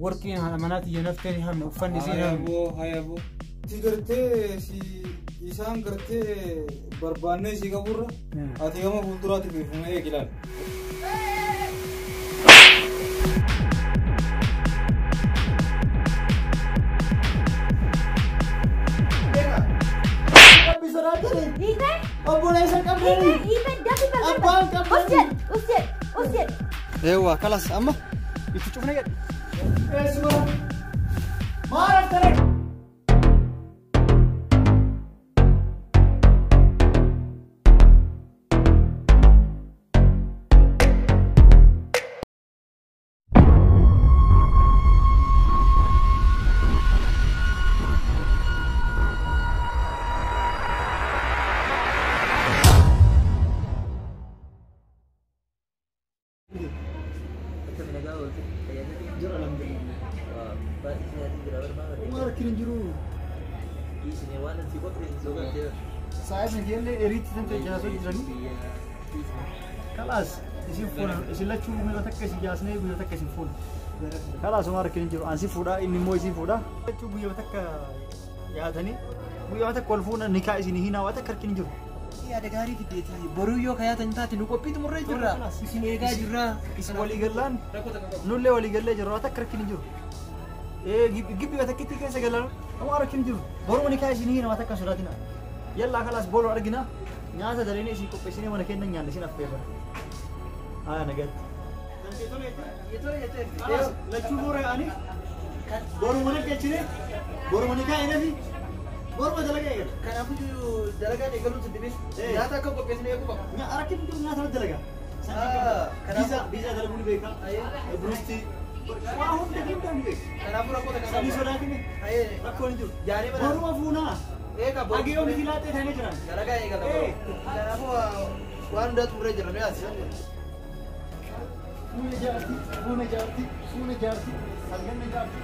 Warqiin haadha manaati yanafteen hin hamne uffanni isiin hamne. Hayaboo hayaboo. Si gartee si isaan gartee barbaannee si qaburra ati gama fuulduraatti beekama eegi ilaali. Rabbi sodaatanii. Obboleessa qabdanii. Abbaan qabdanii. Eewwa kalas amma itti cufne jedhe. Eessuma maal akkana. Kalas isin fuuna isin lachuu guyyaa takka isin jaasnee guyyaa takka isin fuuna. Kalas homaa rakkina hin jiru ansi fuudha inni immoo isin fuudha. Lachuu guyyaa takka yaatanii guyyaa takka wal fuuna nikaa isin hin waa takka rakkina hin jiru. Yaada gaarii fiddeeti boruu yoo kayaatan taate nu qophiitu murree jirra isin eegaa jirra. Isin walii gallaan nullee walii gallee jirra waa takka rakkina hin jiru. Gibbii takkitti keessa galan homaa rakkina hin jiru. Boruu nikaa isin hin waa takka sodaatina. Yallaa kalas booloo argina. Nyaata dareen isin qopheessinee mana keenya nyaanne isin affeerra. Haa nagaatti. Lachuu boora ani boruma mana galchine boruma ni kaa'ee fi boruma dalagaa eegala. Kanaafuu dalagaan eegaluun si dhibis nyaata akka qopheessine eeguu qaba. Rakkina hin jiru nyaata dalagaa. Biizaa dalaguu ni beeka. Burusti waa hunda hunda ni beeka. Kanaafuu rakkoo takka Sanii sodaatine rakkoon hin jiru. Boruma fuunaa. Eega boru. Hagee yoomiti laaxee ta'anii jiran. Dalagaa eegala boru. Kanaafuu waan hundaa xumuree jira nuyi as. Fuuna jaarti, fuuna jaarti, fuuna jaarti, salganna jaarti.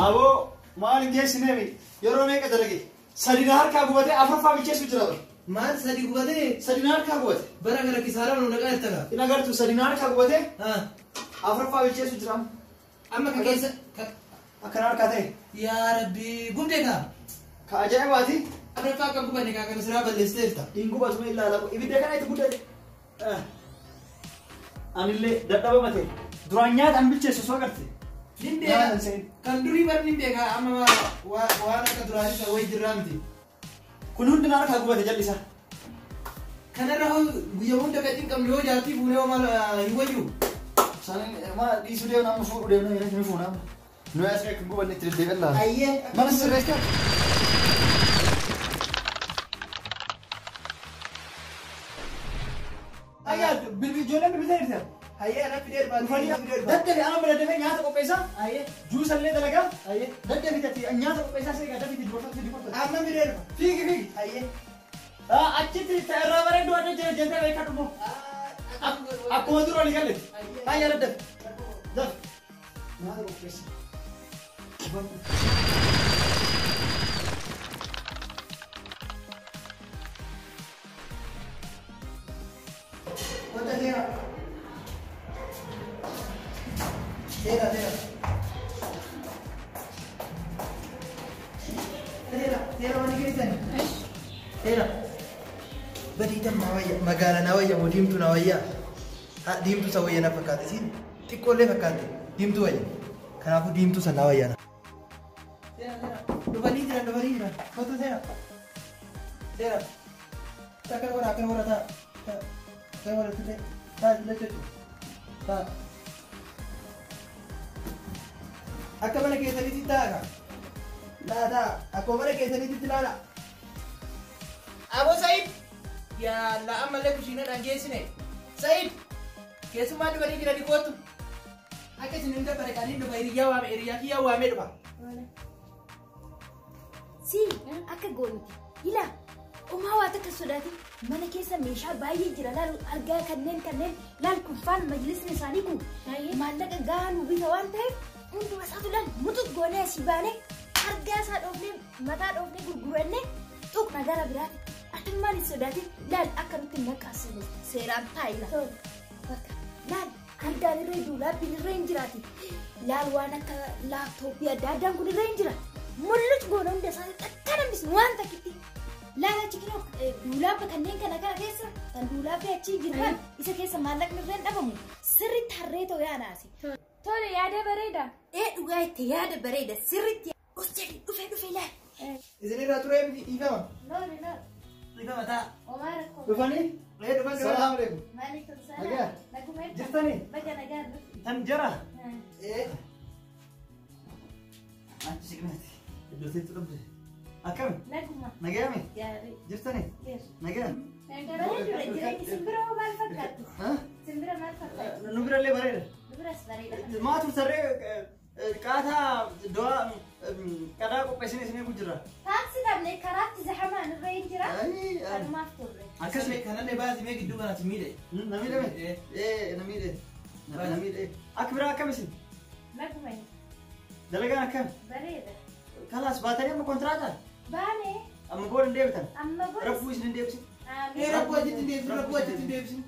Aboo maal hin geessineemi yeroo meeqa dalage sadina harkaa gubatee afuraffaa bilcheessu jira bara. Maal sadi gubatee? Sadina harkaa gubate. Bara gara kisaaraa nu naqaa jirta gaa. Hin agartu sadina harkaa gubatee afuraffaa bilcheessu jira. Amma ka keessa. Akkana harkaa ta'e. Yaa Rabbi gubdee kaa. Ka ajaa'ibaati. Afuraffaa kan gubanne kaa kana siraa balleessiteerta. Hin gubatuma ilaala ibidda kana itti guddate. Anillee dadhaba mate duraan nyaata an bilcheessu soo agarte. Nin beeka kan durii bar nin beeka amma waan akka duraanii isa wayi jirraa miti. Kun hundi na harkaa gubate jal'isa. Kanarra hoo guyyaa hunda kan cinqamne yoo jaartii fuunee hoo maal hin wayyu. Sanin ma dhiisuu deemna amma fuudhuu deemna ni fuuna amma. Nuyi asii akka hin gubanne itti deddeebi'an laala. Ayyee. Mana sirreessaa. Hayyee ana fidee Dhufanii daddabe ana bira dafee nyaata qopheessaa. Hayyee. Juusallee dalagaa. Hayyee. Daddabe tati nyaata qopheessaa seegaa dafii dubartoota fidi qofa. Amma fidee dhufa. Fiigi fiigi. Hayyee. Achitti irraa bareedduu adda jira jettee beekadhu immoo. Akkuma dura olii galle. Hayyee daddabe. Dafe. Nyaata qopheessaa. Kota seera. Seera seera. Seera seera mana keessani. Seera. Badii damma wayya magaala na wayya moo diimtuu na wayya? Haa diimtuu isa wayya na fakkaate siin xiqqoollee fakkaate diimtuu wayya. Kanaafuu diimtuu sana na wayya. Seera seera. Dhufanii jiran dhufanii jiran. Kottu seera. Seera. Akkana godha akkana godha ta'a. Akkana godha tullee. Ta'a tullee jechuudha. Ta'a. Akka mana keessanitti ta'a ka. Ta'a ta'a. Akkuma mana keessanitti ilaala. Aboo Sa'iid. Yaa la ammallee kushiina dhangeessine. Sa'iid. Keessumaa dhufanii jiranii kootu. Akka isin hin dabbare kan inni dhufa hiriyyaa waame hiriyyaa kiyyaa waamee dhufa. Si akka goonuti. Ilaa Omaa waa takka sodaatin mana keessa meeshaa baay'ee jira laal argaa kanneen laal kun faan majlisni isaanii kun maallaqa gahaa nu bita waan ta'eef hunduma isaatu laal mutut goonee asii baanee argaa isaa dhoofnee mataa dhoofnee gurgurannee tuqna gara biraatti atummaan hin sodaatin laal akka nutti hin naqqaasine seeraan taa'i laal laal argaan irra duulaabbiin irra hin jiraati laal waan akka laaptooppii adda addaan kun irra hin jira mul'utu goona hunda isaanii takka nambisnu waan takkitti. Laala chikinoo duulaabba kanneen kana kana keessa kan duulaabbi achi jiran isa keessa maallaqni irra hin dhabamu sirriitti harree ta'u yaadaasi. Tole yaada bareeda. Ee dhugaa itti yaada bareeda sirriitti os jedhi dhufee dhufee laal. Isinirraa turee miti dhiifama. Loori loori. Dhiifama ta'a. Omaa rakkoo. Dhufanii? Ee dhufan dhufan. Salaam alaikum. Maalikum salaam. Nagaa. Naguma eebba. Jirtanii? Baga nagaan dhufe. Tan jara. Ee. Achi siqnaati. Iddoo teettu dhabde. Akkami? Naguma. Nagaame? Gaarii. Jirtanii? Jira. Nagaa? Bareedudha jireenyi simbira hoo maal fakkaatti? Simbira maal fakkaatti? Nu birallee bareeda. Nu biras bareeda. Maa turtarree qaataa du'aa qadaa qopheessine isin eegu jirra. Taaksii dhabne karaatti zahamaan irra hin jira. Kanumaaf turre. Akkasuma Kanallee baasii mee gidduu kanatti miidhe. Na miidhame? Ee na miidhe. Na miidhe. Akka biraa akkam isin? Naguma. Dalagaan akkam? Bareeda. Kalaas baatanii amma kontiraataa? Baane. Amma booda hin deebitan? Amma booda. Rabbuu isin hin deebisin? Ee rabbuu achitti hin deebisin rabbuu achitti hin deebisin.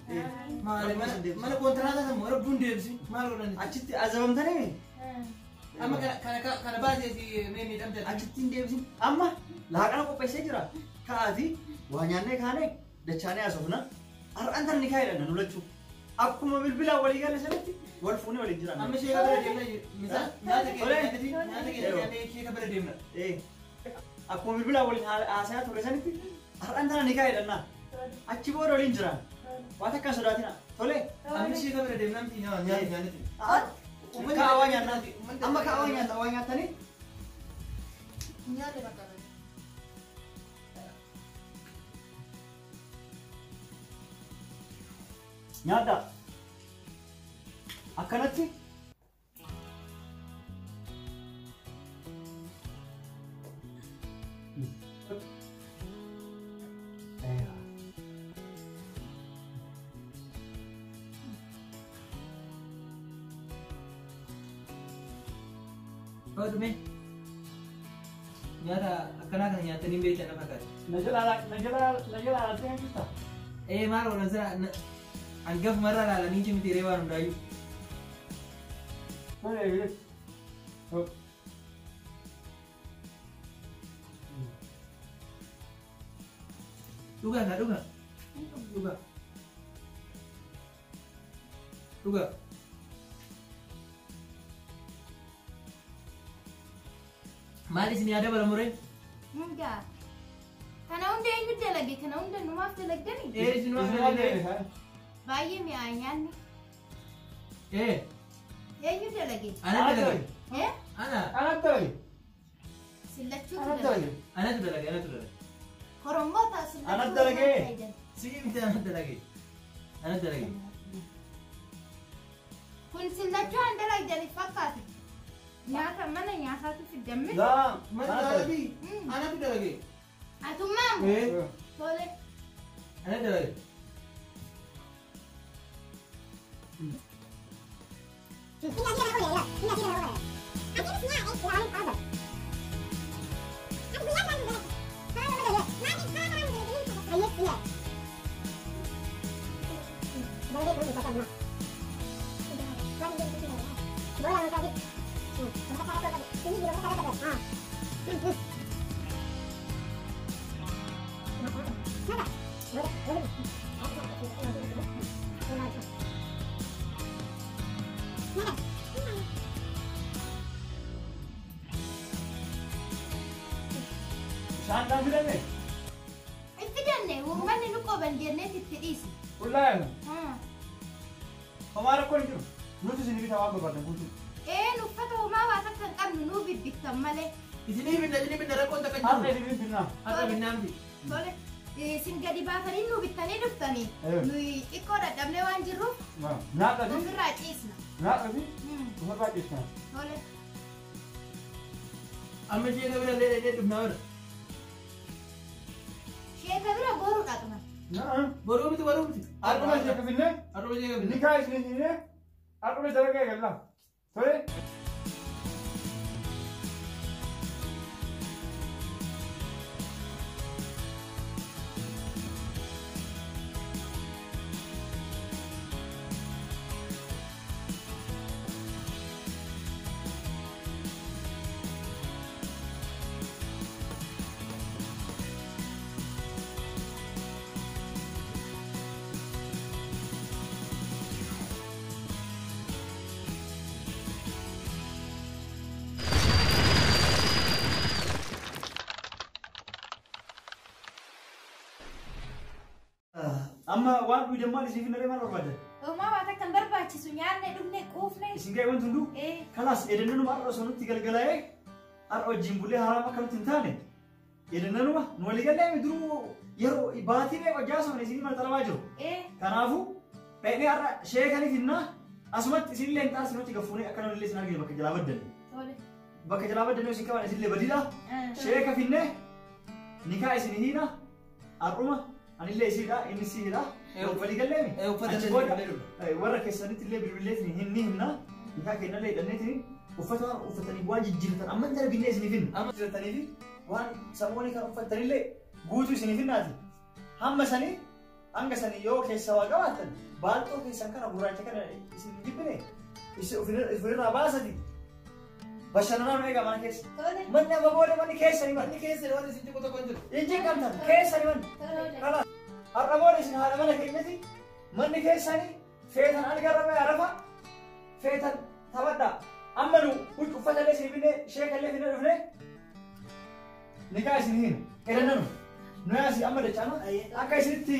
Maali mana kontiraataa sana rabbuu hin deebisin maal godhan? Achitti azabamtanii? Amma kana kana baasee si mee miidhamte. Achitti hin deebisin. Amma laaqana qopheessee jira. Ka'aati waa nyaannee kaanee dachaanee haasofna. Har'aan tan ni kaa'edha nu lachuu. Akkuma bilbilaa walii galle sanatti wal fuunee waliin jiraanna. Amma sheeka bira deemna misaan nyaata keenya nyaata keenya sheeka bira deemna. Akkuma bilbilaa waliin haasayaa turre sanitti har'aan tana ni kaa'edha. Achi booda waliin jiraan. Waa takka hin sodaatina. Tole. Amma sheeka bira deemna miti nyaata nyaannetti. Kaawaa nyaannaa. Amma kaawaa nyaata waa nyaatanii. Nyaata bakka. Nyaadhaa. Akkanatti. Hoo dhume. Nyaata akkanaa kana nyaatanii beektan na fakkaata. Na jala alaattee hin jirtaa? Ee maal godhan sira hangafumarra ilaalanii cimti ree waan hundaayyuu. Tole. Dhugaa na dhugaa. Dhugaa. Dhugaa. Maal isin yaada baramuree? Hundaa. Kana hunda eenyu dalage? Kana hunda numaaf dalagdanii? Ee isinumaaf dalage. Baay'ee mi'aa nyaanni. Ee. Eenyu dalage? Ana dalage. Ee? Ana. Ana dalage. Sillachuutu Ana dalage. dalage. Anatu dalage anatu dalage. Korommoota sillachuu. Ana dalage. Sii miti anatu dalage. Anatu dalage. Kun sillachuu an dalagdaniif fakkaate. Nyaata mana nyaataatu fiddamme. Laa Mana dalabii anatu dalage. Atummaa Eh. tole. Ana dalage. Bishaan dhaan fidanne? Hin fidanne uummanni nu qoban jenneet itti dhiisi. Qullaa'e. Homaa rakkoon hin jiru. Nuti isin bitaa waan barbaadan guutuu. Een uffata homaa waa takka hin qabnu nuu bibbittan malee. Isinii binna isinii binna rakkoon takka hin Har'a jiru. isin binnaa. Har'a binnaa miti. Tole. Isin gadi baatanii nu bittanii dhuftanii. Nuyi xiqqoo dadhabnee waan jirruuf Nyaata fi ofirraa ciisna. nyaata fi ofirraa ciisna. Tole. Amma sheeka bira illee dhaqnee dhufnaa bira. Sheeka bira boruu dhaqna. Boruu miti boruu miti. Har'uma sheeka finnee Har'uma sheeka finne. nikaa isin hiinee har'uma dalagaa eegalla. Tole. Amma waan dhugan maal isin finnaree maal barbaadan? Homaa waa takka hin barbaachisu nyaanne dhugne quufne. Isin ga'e wanti hunduu? Kalaas edennanuma har'a osoo nutti galgalaa'ee har'a wajjin bulee haraam akka nutti hin taane edennanuma nu walii gallee duruu yeroo baatii meeqa jaasofne isin mana xalabaa jiru. Kanaafuu dhaqnee har'a sheekanii finnaa asumatti isinillee hin taasifne nutti gaffuunee akka namni illee isin argine bakka jalaa baddanne. Bakka jalaa baddanne isin qaban isinillee badiidha. Sheeka finnee nikaa isin hiina har'uma anillee isiidha inni siidha. Walii galleemi. Uffata Achi booda warra keessanitti illee bilbileetiin hin ni himna. Nikaa kennallee hidhanneetiin uffata waan uffatanii waan jijjiiratan amma hin darbinnee isinii finna. Amma jijjiirratanii fi waan samoonii kan uffatanillee guutuu isinii finnaati. Hamma sanii hanga sanii yoo keessa waa qabaattan baalxoo keessan kana gurraacha kana isin jibbine ofirraa baasati. Bashannanaa nu eegaa mana keessa. Manni amma booda manni keessanii manni. Manni keessanii waan isin jibu tokko hin jiru. Hin jeeqamtan keessanii manni. Kalaas har'a booda isin haadha mana keenyati manni keessanii feetan algarra ba'e arafa feetan taphadhaa. Amma nu huccuu uffatallee isin finne sheekallee finne dhufne nikaa isin hiina. Edannanu nu yaasi amma dachaana akka isinitti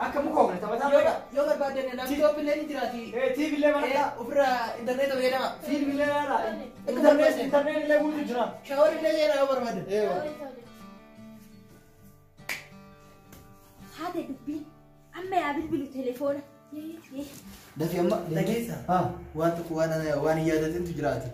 akka muka oofne taphataa beekaa. Yoo barbaaddan laaptooppii illee ni jiraati. TV illee mana Ofirraa intarneeta fayyadama. Fiilmi illee ilaala. Intarneet illee guutuu jira. Shaawar illee seenaa yoo barbaaddan. Haadha dubbiin amma yaa bilbilu telefoona. Dafii amma. Dhageessa. Waan tokko waan waan hin yaadatintu jiraati.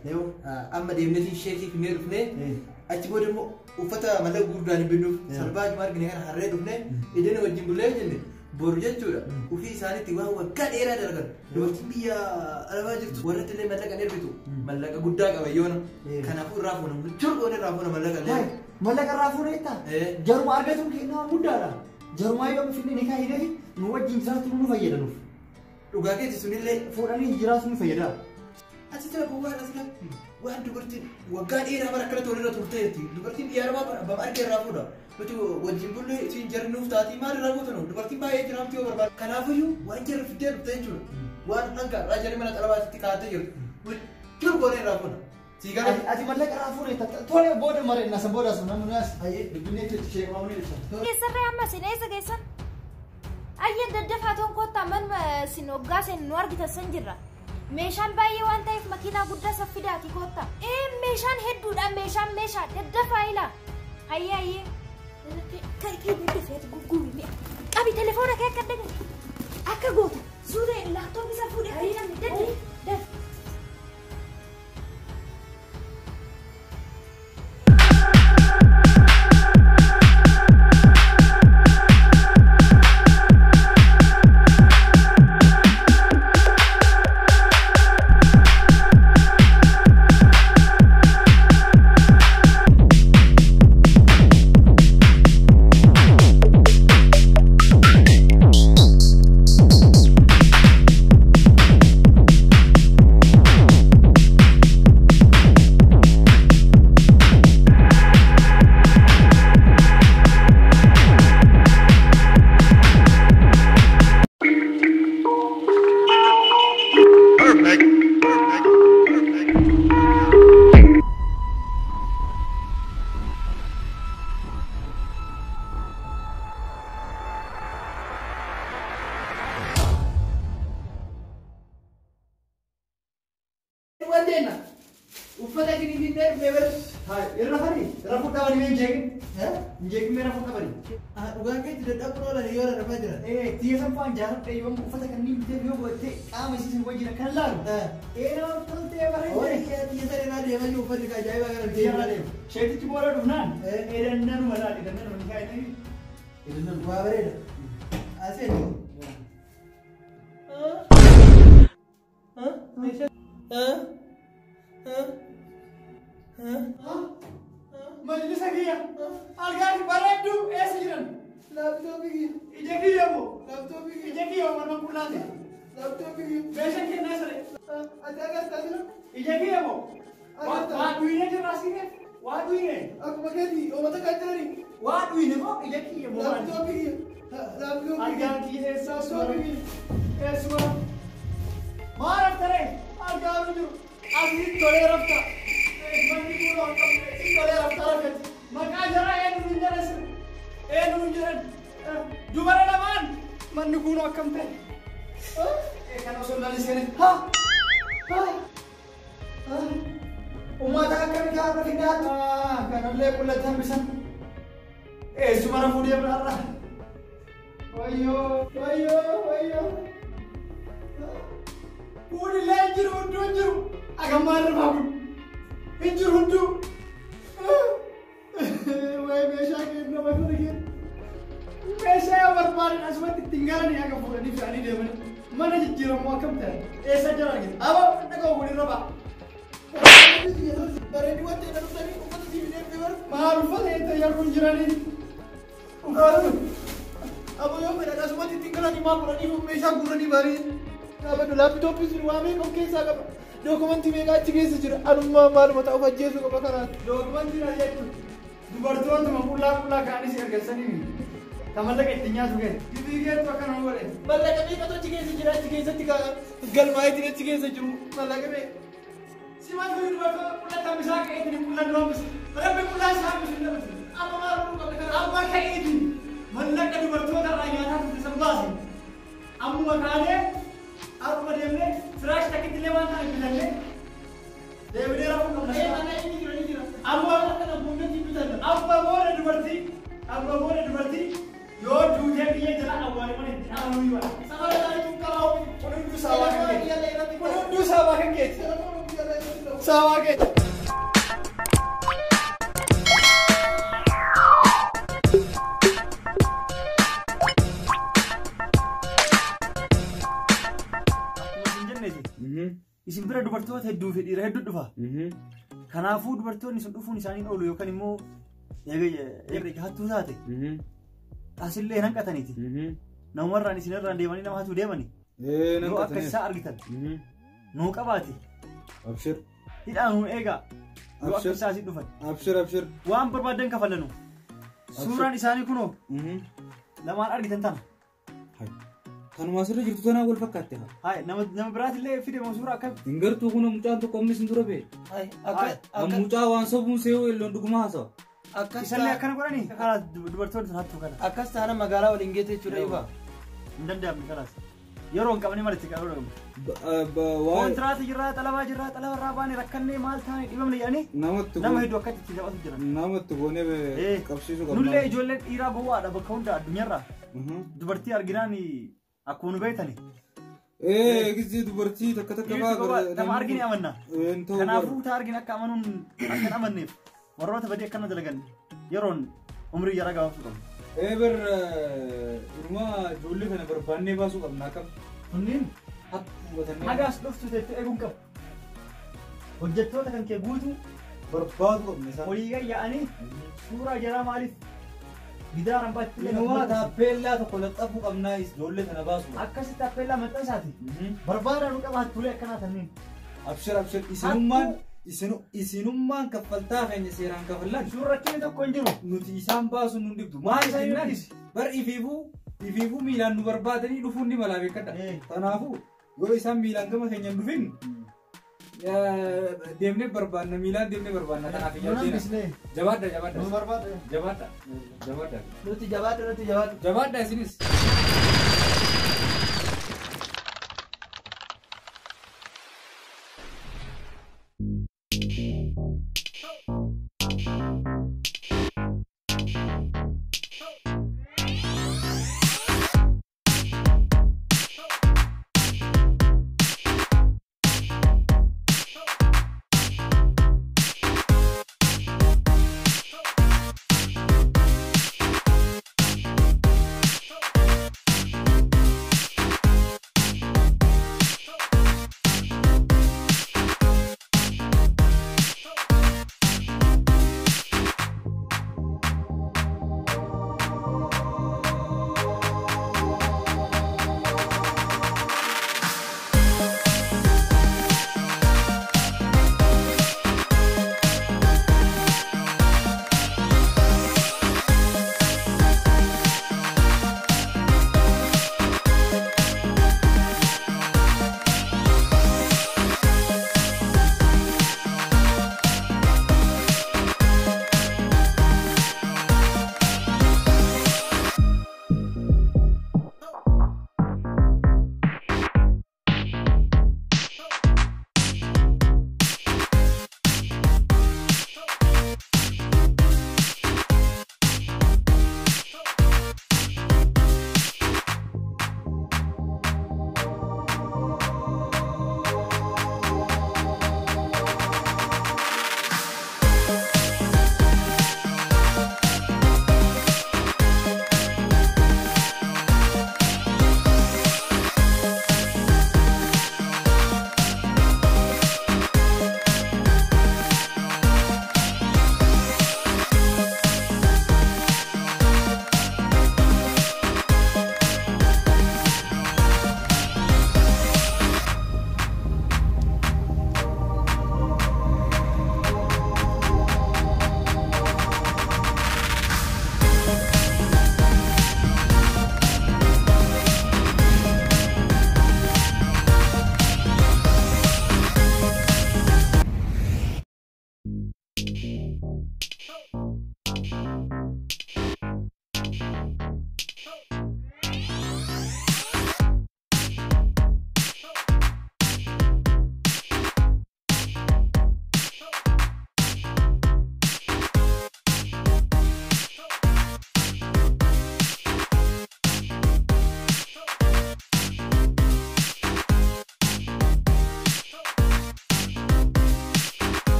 Amma deemneetiin sheekii finnee dhufnee achi booda immoo uffata mallaqa gurguddaan hin binnuuf salphaachuma argine kana harree dhufnee ideen wajjin bullee jenne boru jechuudha. Ofii isaaniitti waan waggaa dheeraa dalagan dubartiin biyya alabaa jirtu warratti illee mallaqa hin ergitu mallaqa guddaa qaba yoona. Kanaafuu irraa fuuna churqoon irraa fuuna mallaqa illee. Mallaqa irraa fuuna jettaa? Jaruma argatuun kennaa guddaadha. Jarumaa yoo finne nikaa hidhee fi nu wajjin jiraatu nu fayyada nuuf. Dhugaa keeti sunillee fuudhanii jiraatu nu fayyada. Asitti rakkoo waan asirra waan dubartiin waggaa dheeraa bara akkana tola irra turteetti. Dubartiin biyya arabaa bara abbaa argee irraa fuudha. Nuti wajjin bullee isin jarri nuuf taatii maal irraa gootanu dubartiin baay'ee jiraamti yoo barbaadu. Kanaafiyyuu waan jarri fiddee dhufte jechuudha. Waan hanga irraa jarri mana xalabaatti kaa'attee jirtu. Jiru goonee irraa fuudha. Sii gara. Ati mallaqa irraa fuudhe tole booda mare na san booda sun namni as dubbinee jechuudha sheekmaa ni ibsa. Keessarree amma isin eessa geessan? Ayyeen daddafaa toon kottaa manuma isin hoggaa seen nu argitan san jirra. Meeshaan baay'ee waan ta'eef makiinaa guddaa saffidaati kottaa. Meeshaan hedduudha meeshaan meeshaa daddafaa ilaa. Hayyee hayyee. Kee daddafee gurguri mi'a. Qabi telefoona kee akka daga. Akka gootu suura laaptooppii isa fuudhee akka namni daddafe. finnee dhufnee bara. Irra fari, irra fuudhaa bari mee hin jeeqin. Hin jeeqin mee irra fuudhaa bari. Dhugaan keetti dadhabuu oolan yoo rafaa jira. Tiyya san faan jaaladha yoo uffata kanneen bitee yoo godhattee qaama isii san wajjin akkan laalu. Nama toltee bareedde. Horii kee tiyya san irraa deemaa jiru uffanni ajaa'ibaa kana bitee. Tiyya deema. Sheetichi booda dhufnaan edannanuma laal edannanuma ni kaa'e. Edannanuma. Waa bareeda. Aseen. Majlisa kiyya algaan bareeddu eessa jiran? Laaptooppii kiyya. Ija kiyya moo? Laaptooppii kiyya. Ija kiyya moo nama qullaate? Laaptooppii kiyya. Meeshaan kennaa sare. Ati agartaa jira? Ija kiyya moo? Waa dhuyine jirra asiine? Waa dhuyine? Akkuma keeti uummata kan jirani. Waa dhuyine moo ija kiyya moo? Laaptooppii kiyya. Laaptooppii kiyya. Algaan kiyya eessaa suura? Eessuma? Maal raftaree? Algaan jiru. Asiin tolee rafta. Manni kuuloo hin qabne asiin tolee rafta rafetti. Maqaa jaraa eenyu hin jedhan sir. Eenyu hin jedhan. Dubara lamaan manni kuuloo akkam ta'e. Kan osoo lalisanii. Ha! Ha! Uummata akkamii gaafa fidaatu? Kanallee qullatti hambisan. Eessuma rafuu deemna har'a. Wayyoo! Wayyoo! Wayyoo! Kunillee hin jiru hunduu hin jiru. Agammaan rafaa kun. Hin jiru hunduu. Wayi meeshaa kenna nama kana kenna. Meeshaa yoo barbaadan asumatti ittiin galanii haga fuudhanii fe'anii deemanii. Mana jijjiiramoo akkam ta'e? Eessa jira argite? Aboo dhaqoo walirra ba'a. Bareeddi waan ta'e dhuftanii uffata sii bitee dhufee bara. Maal uffata eessa yarkuun jiranii? Uffata. Aboo yoo fedhan asumatti ittiin galanii maal godhanii meeshaa guuranii barii. Dhaabadhu laaptooppii sun waa meeqa of keessaa qaba. Dookumantii meeqa achi keessa jira. Anummaa maaluma ta'uuf ajjeesuu qaba kanaan. Dookumantiin as jechuun dubartootuma qullaa qullaa ka'anii si argatsanii ta mallaqa ittiin nyaatu kee. Gibii keetu akkana nu godhe. Mallaqa meeqatu achi keessa jira achi keessatti galmaa'eetiin achi keessa jiru. Mallaqa meeqa. Si maal fayyadu dubartoota qullaa tambisaa ka'eetiin qullaa dura hambisa. Rabbi qullaa isaa hambisu hin dhabatu. Amma maal godhuu qabna kana? Amma ka'eetiin mallaqa dubartoota irraa nyaataa turte san baase. Ammuma kaanee har'uma deemnee firaash takkitti illee waan ta'an bitannee deebinee rafuu qabna. Mana inni jira ni jira. Amma Kana buunnetti bitanna. Amma booda dubartii amma booda dubartii yoo duutee biyya jala awwaale mana itti amanuu yoo Safara isaanii tun qabaa. Kun hunduu saawaa kan keeti. Kun hunduu saawaa kan keeti. Saawaa keeti. Akkuma isin jenneeti. Isin bira dubartoota hedduu fi dhiira hedduu dhufa. Kanaafuu dubartoonni sun dhufuun isaanii oolu yookaan immoo eega hattuu taate asillee hin hanqataniiti. Namumarraan isinirraan deemanii nama hatuu deemani. Yoo akka isaa argitan nuu qabaate Abshir. hidhaa nuu eegaa yoo akka isaa asii dhufan. Abshir abshir. Waan barbaadan kafallanu. Suuraan isaanii kunoo lamaan argitan tana. Kanuma asirra jirtu tanaa wal fakkaatte haa. Hai nama biraatillee fide moo suuraa akkam? Hin gartuu kun mucaan tokko ammis hin dura bee. Mucaa waan sobuun see'uu elloon dhuguma haasawa. Isallee akkana godhanii karaa dubartoonni sun hattuu kana. Akkas taana magaalaa waliin geete jechuudha ifa. Hin danda'amne kalaas. Yeroo hin qabne malee itti qabuu qabna. Kontiraata jirraa xalabaa jirraa xalaba irraa baane rakkannee maal taane dhibamne jedhanii nama hedduu akkatti itti taphatu jiran. Namatti goonee qabsiisuu qabna. Nullee ijoolleen dhiiraa gowwaadha bakka hunda addunyaarraa. Dubartii arginaan akkuma nu beektani. Gizee dubartii takka takka fa'aa. Nama argine amanna. Kanaafuu ta argine akka amanuun akka hin amanneef warroota badii akkana dalagan yeroon umrii jaraa gabaabsuu qabna. Bar dhuma ijoollee kana barbaannee baasuu qabna akkam. Kunniin haga as dhuftu teettee eeguun qabu. Hojjettoota kan kee guutuu barbaadu qabna isaan. Walii yaa'anii suuraa jaraa maaliif gidaaraan baatti Inuma taappeellaa tokko laxxafuu qabnaa ijoollee kana baasu. Akkasitti taappeellaa maxxansaati. Barbaadaa nu qaba hattuulee akkanaa tanniin. Abshir abshir isinummaan kaffaltaa keenya seeraan kafallaan. Suuraa rakkinni tokko hin jiru. Nuti isaan baasuun nu dhibdu. Maal jennaan bar ifiifuu miilaan nu barbaadanii dhufuun ni malaa beekadha. Kanaafuu yoo isaan miilaan gama keenya hin dhufin deemnee barbaanna miilaan deemnee barbaanna kanaaf iyyuu jabaadha jabaadha. Nu barbaadha. Jabaadha jabaadha. Nuti jabaadha nuti jabaadha. Jabaadha isinis.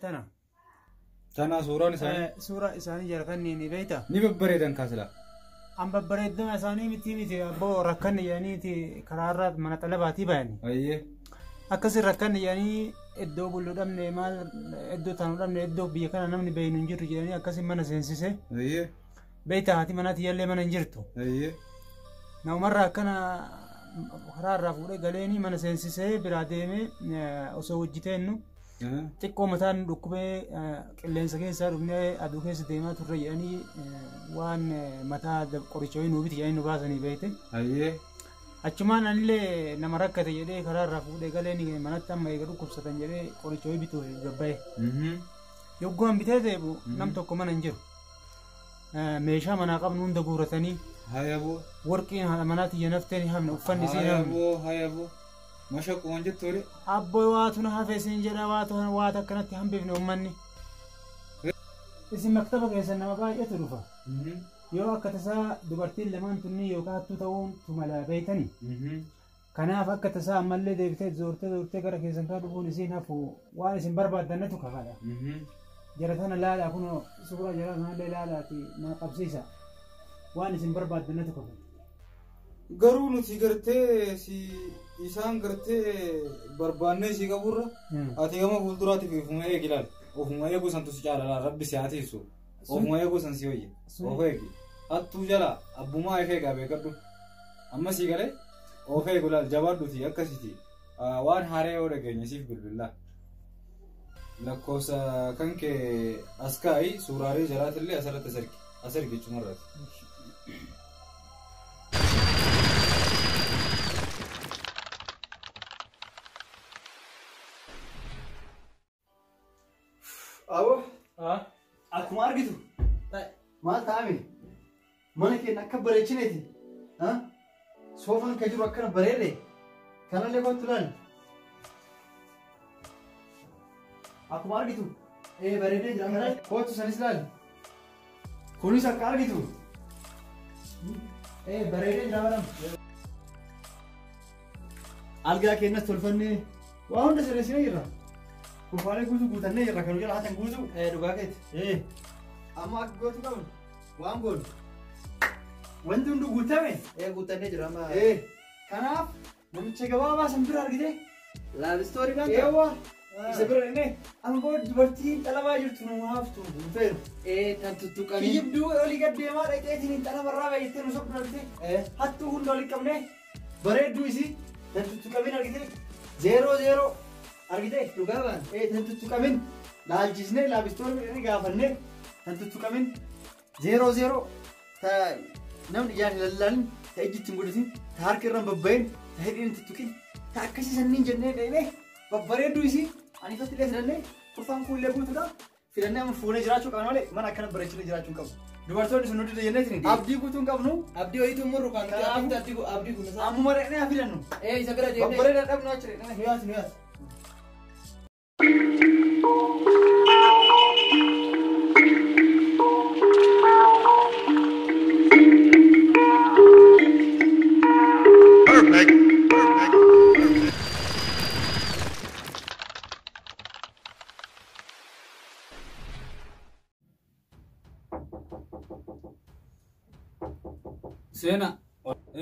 Tana. Tana suuraan isaanii. Suuraa isaanii jara kanneen ni beektaa? Ni babbareedan kaasila. An babbareedina isaanii miti miti abboo rakkanni jedhaniiti karaarraa mana xalabaatii bayani. Ayyee. Akkasii rakkanni jedhanii iddoo bullu dhabne maal iddoo taanu dhabne iddoo biyya kana namni beeynu hin jirtu jedhanii akkasii mana seensise. Ayyee. Beektaa haati manaati yallee mana hin jirtu. Ayyee. Namumarraa akkana karaarraa fuudhee galeeni mana seensisee biraa deemee osoo hojjeteennu. Xiqqoo mataan dhukkubee qilleensa keessaa dhufnee aduu keessa deemaa turre jedhanii waan mataa qoricha wayii nuu biti jedhanii nu baasanii beekte. Hayyee. Achumaan anillee nama rakkate jedhee karaa irraa fuudhee galee manatti amma eega dhukkubsatan jedhee qoricha wayii bituuf gabbaa'e. Yoggaan bitee deebi'u nam tokko mana hin jiru. Meeshaa manaa qabnu hunda guuratanii. Hayaboo. Warqiin haadha manaatti iyya naftee ni hafne uffanni isii hin hafne. Hayaboo hayaboo. Mashaqquma jettu ture. Abboo waatu na hafe isin jedha waatu waata akkanatti hambifne uummanni. Isin maktaba keessan nama baay'eetu dhufa. Yoo akka tasaa dubartiin lamaan tunni yookaan hattuu ta'uun tumala beeytani. Kanaaf akka tasaa ammallee deebitee zoortee zoortee gara keessan kaa dhufuun isiin hafu waan isin barbaaddannatu kafala. Jara tana laalaa kunoo suuraa jara kanallee laalaati na qabsiisa. Waan isin barbaaddannatu kafala. Garuu nuti gartee si isaan gartee barbaannee si qaburra ati gama fuulduraatiif ofuma eegi ilaali. Ofuma eeguu santu si caala laal rabbi si haa tiisu. Ofuma eeguu san si wayya. Of eegi. Hattuu jala abbumaa if eegaa beekadhu. Amma sii galee of eegu laal jabaadhuti akkasiti. Waan haaree yoo dhageenye siif bilbillaa. Lakkoofsa kan kee as kaa'i suuraalee jalaatillee asirratti as ergi. As ergi jechumarraati. Aboo, akkuma argitu maal ta'ame mana keenya akka bareechineeti. Soofaan kan jiru akkana bareede kanallee kottu ilaali. Akkuma argitu bareedee jira kana kottu sanis ilaali. Kunis akka argitu bareedee jira baram. Algaa keenyas tolfannee waa hunda sirreessinee jirra. Kurfaalee guutuu guutannee jirra kan jala hatan guutuu. Dhugaa keeti. Amma akka gootu qabnu waan goonu. Wanti hundi guutame. Guutannee jira amma. Kanaaf namicha gabaabaa san bira argite. Laavistoori baanta. Eewwa isa bira dhaqnee amma booda dubartiin xalabaa jirtu nu haaftu hin feenu. Tan tuttuqanii. Kiyyibduu olii gad deemaa dhaqxeetiin xalabarraa baay'attee nu sobdu argite. Hattuu hunda olii qabnee bareedduu isii tan tuttuqamin argite. 0-0 argite Dhugaa baan. Tan tuttuqamin laalchisnee laavistoori midhanii gaafannee tan tuttuqamin 0-0 ta namni ijaan hin lallaalin ta ijji ittiin godhatin ta harka irra hin babbayin ta hidhiin hin tuttuqin ta akkasii sanniin jennee dhaqnee babbareedduu isii ani ifatti illee filannee kurfaan kun illee guutuudha filannee amma fuunee jiraachuu qabna malee mana akkana bareechinee jiraachuu hin qabnu. Dubartoonni sun nu dida jenneetiin abdii guutuu hin qabnu. Abdii wayiitu murru kan nuti abdii abdii kun isaa. Ammuma dhaqnee haa filannu. Isa bira deemnee. Babbareedaa dhabnu achi dhaqnee nu yaasi nu yaasi. Perfect. Perfect. Perfect. Seenaa.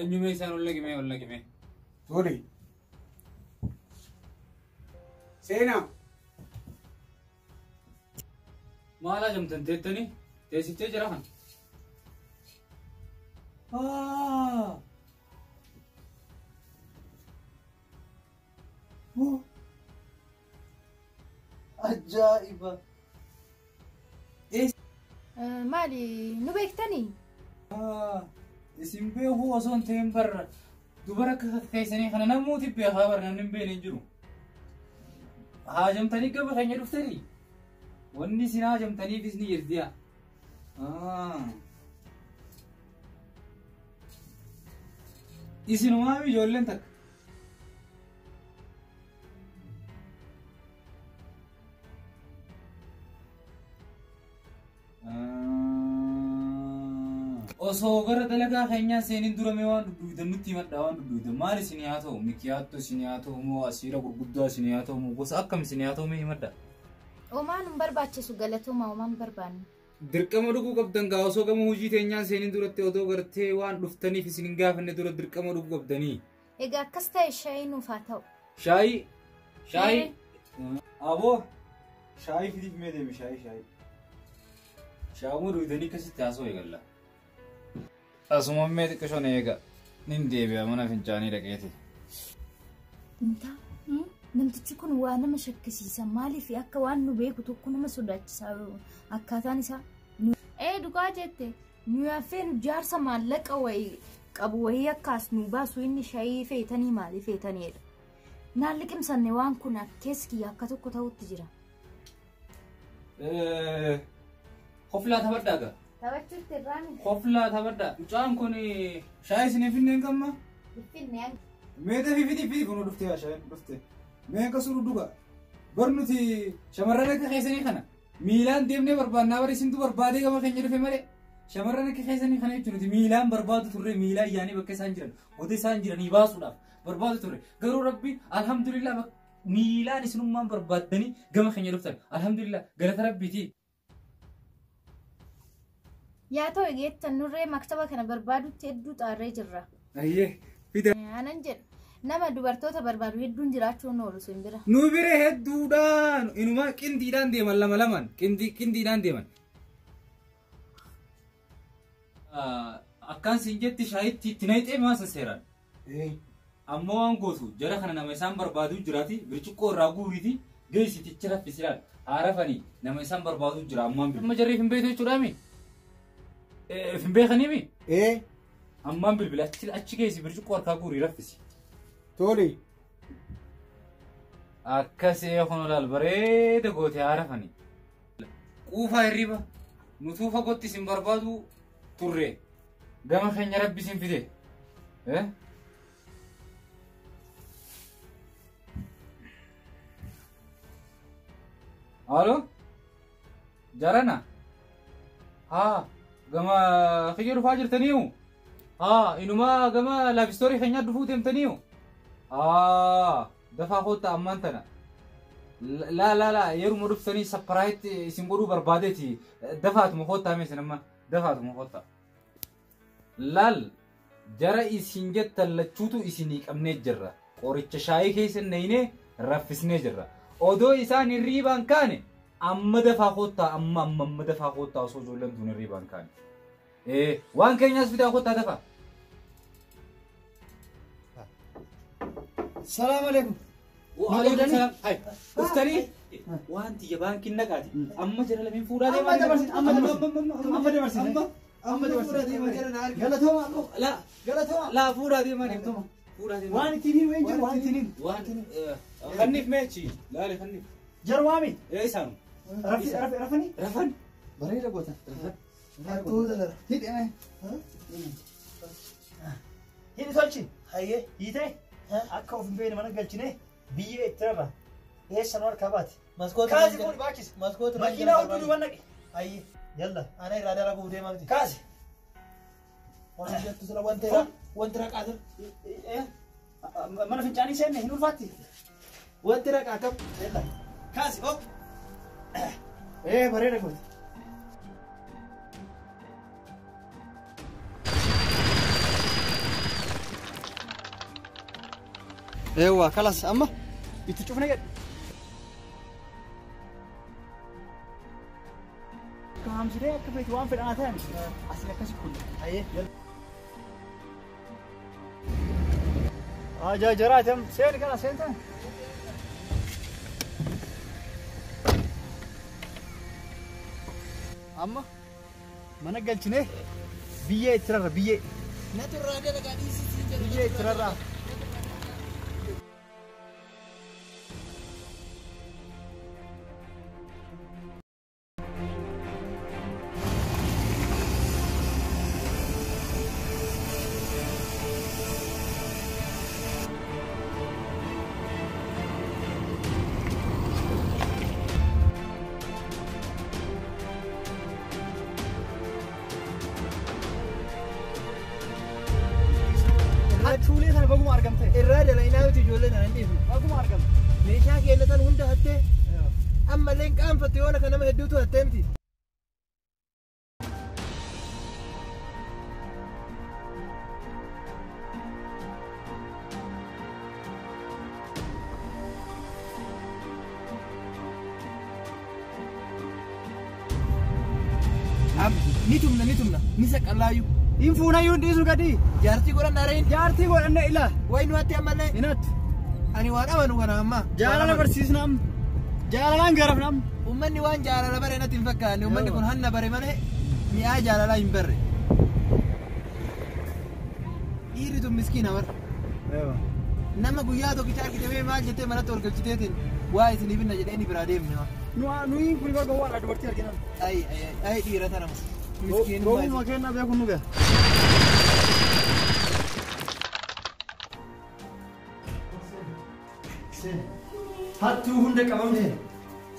Eenyumee isaan ol naqimee ol naqimee. Tole. Seenaa. Maal hajamtan teettanii? Teessiftee jira kan? Ajaa'iba. Maali nu beektanii? Isin beekuu osoo hin ta'in barra dubara akka keessanii kana namooti beekaa barra namni hin beekne hin jiru. Haajamtanii gaba keenya dhuftanii? Wanni isin haajamtaniifis ni jirti yaa. Isinumaa ijoolleen takka. Osoo gara dalagaa keenyaa seeniin durame waan dudduudan nutti himadha waan dudduudan maal isin haa ta'u mikiyaattu isin haa ta'u moo asiira gurguddaa isin haa ta'u moo gosa akkam isin haa ta'u mee himadha. Omaan hin barbaachisu galatooma omaan barbaannu. Dirqama dhuguu qabdan gaa osoo gama hojii teenyaan seeniin duratti otoo gartee waan dhuftaniif isin hin gaafanne dura dirqama dhuguu qabdanii. Egaa akkas ta'e shaayii nuuf haa ta'u. Shaayii shaayii. Aboo shaayii fidiif mee deemi shaayii shaayii. Shaayii dhugdanii akkasitti haasoo eegalla. Asuma mee xiqqishoon eega. Nin deebi'a mana fincaanii dhaqeeti. Intaa Namtichi kun waa nama shakkisiisa maaliif akka waan nu beeku tokko nama sodaachisa akkaataan isaa. Dhugaa jette nu yaafeen jaarsa maallaqa wayii qabu wayii akkaas nu baasu inni shayii feetanii maalii feetaniidha. Naan liqimsanne waan kun keessi kiyya akka tokko ta'utti jira. Koflaa taphadhaa gaa? Taphachuutti irraani. Koflaa taphadhaa. Mucaan kun shaayii isiniif finneen qamma? Finne. Meeta fi fidi kun dhuftee haa shaayiin dhuftee. Mee akkasuma dhuga. Bar nuti shamarran akka keessanii kana miilaan deemnee barbaannaa bara isintu barbaadee gama keenya dhufe malee shamarran akka keessanii kana jechuun nuti miilaan barbaadu turre miilaan yaanii bakka isaan jiran goota isaan jiranii baasuudhaaf barbaadu turre garuu rabbi alhamdulillah miilaan isinummaan barbaaddanii gama keenya dhuftan alhamdulillah galata rabbiiti. Yaa ta'u egeettan nurree maktaba kana barbaadutti hedduu xaarree jirra. Ayyee fida. Anan jedhu. Nama dubartoota barbaadu hedduun jiraachuun oolu sun bira. Nu bira hedduudhaan inuma qindiidhaan deeman lama lamaan qindiidhaan deeman. Akkaan siin jetti shaayitti itti naqxee maasa seeraan. Ammoo waan gootu jara kana nama isaan barbaadu jiraati birciqqoo irraa guuriiti geessiticha raffisilaan haarafanii nama isaan barbaadu jira ammaan bilbila. Amma jarriif hin beektu jechuudhaami? Hin beekaniimi? Ammaan bilbila achi geessi birciqqoo harkaa guurii raffisi. Tole. Akkasii kun olaal bareeda goote haarafanii. Quufaa hirriba nutuu fagootti isin barbaadu turre gama keenya rabbi isin fide. Alo? Jarana? Haa gama kiyya dhufaa jirtaniiyu? Haa inuma gama laabistoorii keenyaa dhufuu deemtaniiyu? Dafaa koottaa ammaan tana. La la la yeruma dhuftanii sapparaayitti isin godhuu barbaadeeti dafaatuma koottaa meesin amma dafaatuma koottaa. Laal jara isin jettan lachuutu isinii qabnee jirra. Qoricha shaayii keessa naqnee raffisnee jirra. Odoo isaan hirriibaan kaane amma dafaa koottaa amma amma amma dafaa koottaa osoo ijoolleen tun hirriibaan kaane. Waan keenyaas fidaa koottaa dafaa. Salaam alaikum. Waalaikum salaam. Hai. Uftanii wanti baankiin naqaati. Amma jara lameen fuudhaa deemaa. Amma dabarsin. Amma dabarsin. Galatooma. La. Galatooma. La fuudhaa deemaa deemtuma. Fuudhaa deemaa. Waan ittiin himu eenyu waan ittiin himu. Waan kanniif meechi. Laale kanniif. Jarwaami. Isaanu. Rafani. Rafan. Bareeda goota. Hattuuta. Hidhi. Hidhi tolchi. Hayyee. Hiitee. Akka of hin beekne mana galchine biyyee itti rarra. Eessa nu harkaa baate? Maskoota. Kaasi fuudhi baachisi. Maskoota. Makiinaa hudduu duuban naqi. Hayyee. Yalla. Ana irraa dalaguuf deemaa miti. Kaasi. Waan jettu sila wanti raqaa sila. Mana fincaanii seenne hin ulfaatti. Wanti raqaa akkam. Yalla. Kaasi hop. Bareeda gooti. Eewwa kalas amma itti cufne gadhi. Kaamsiree akka feeti waan fedhan haa ta'an asii akkasi kulle. Hayyee. Ajaa jaraatam seeni kana seentan. Amma mana galchine biyyee itti rarra biyyee. Natu irraa dalagaa dhiisisii jedhu. Biyyee itti rarra. Hattuulee sana baguma argamte. Irraa dalaginaa nuti ijoollee sana hin dhiifne. Baguma argamte. Meeshaa keenya hunda hattee ammallee hin qaanfattu yoona kan nama hedduutu hattee miti. Ni tumna ni tumna ni saqallaayu. Hin fuunayyuu hin dhiisu gadi. Jaartii godhanna re'in. Jaartii godhanna ila. Wayi nu hattee ammallee. Hin hattu. Ani waan amanu kana amma. Jaalala barsiisna amma. Jaalalaan garafna amma. Uummanni waan jaalala bare natti hin fakkaanne. Uummanni kun hanna bare malee mi'aa jaalalaa hin barre. Dhiirri tun miskiina bara. Nama guyyaa tokkicha argite mee maal jettee manatti ol galchiteetiin waa isinii binna jedhee ni biraa deemne. Nuyi kun bakka waan dubartii argina. Ayi ayi dhiira tana miskiinummaa. Gowwuma kennaa beekuun nu gaha. Hattuu hunda qabamte.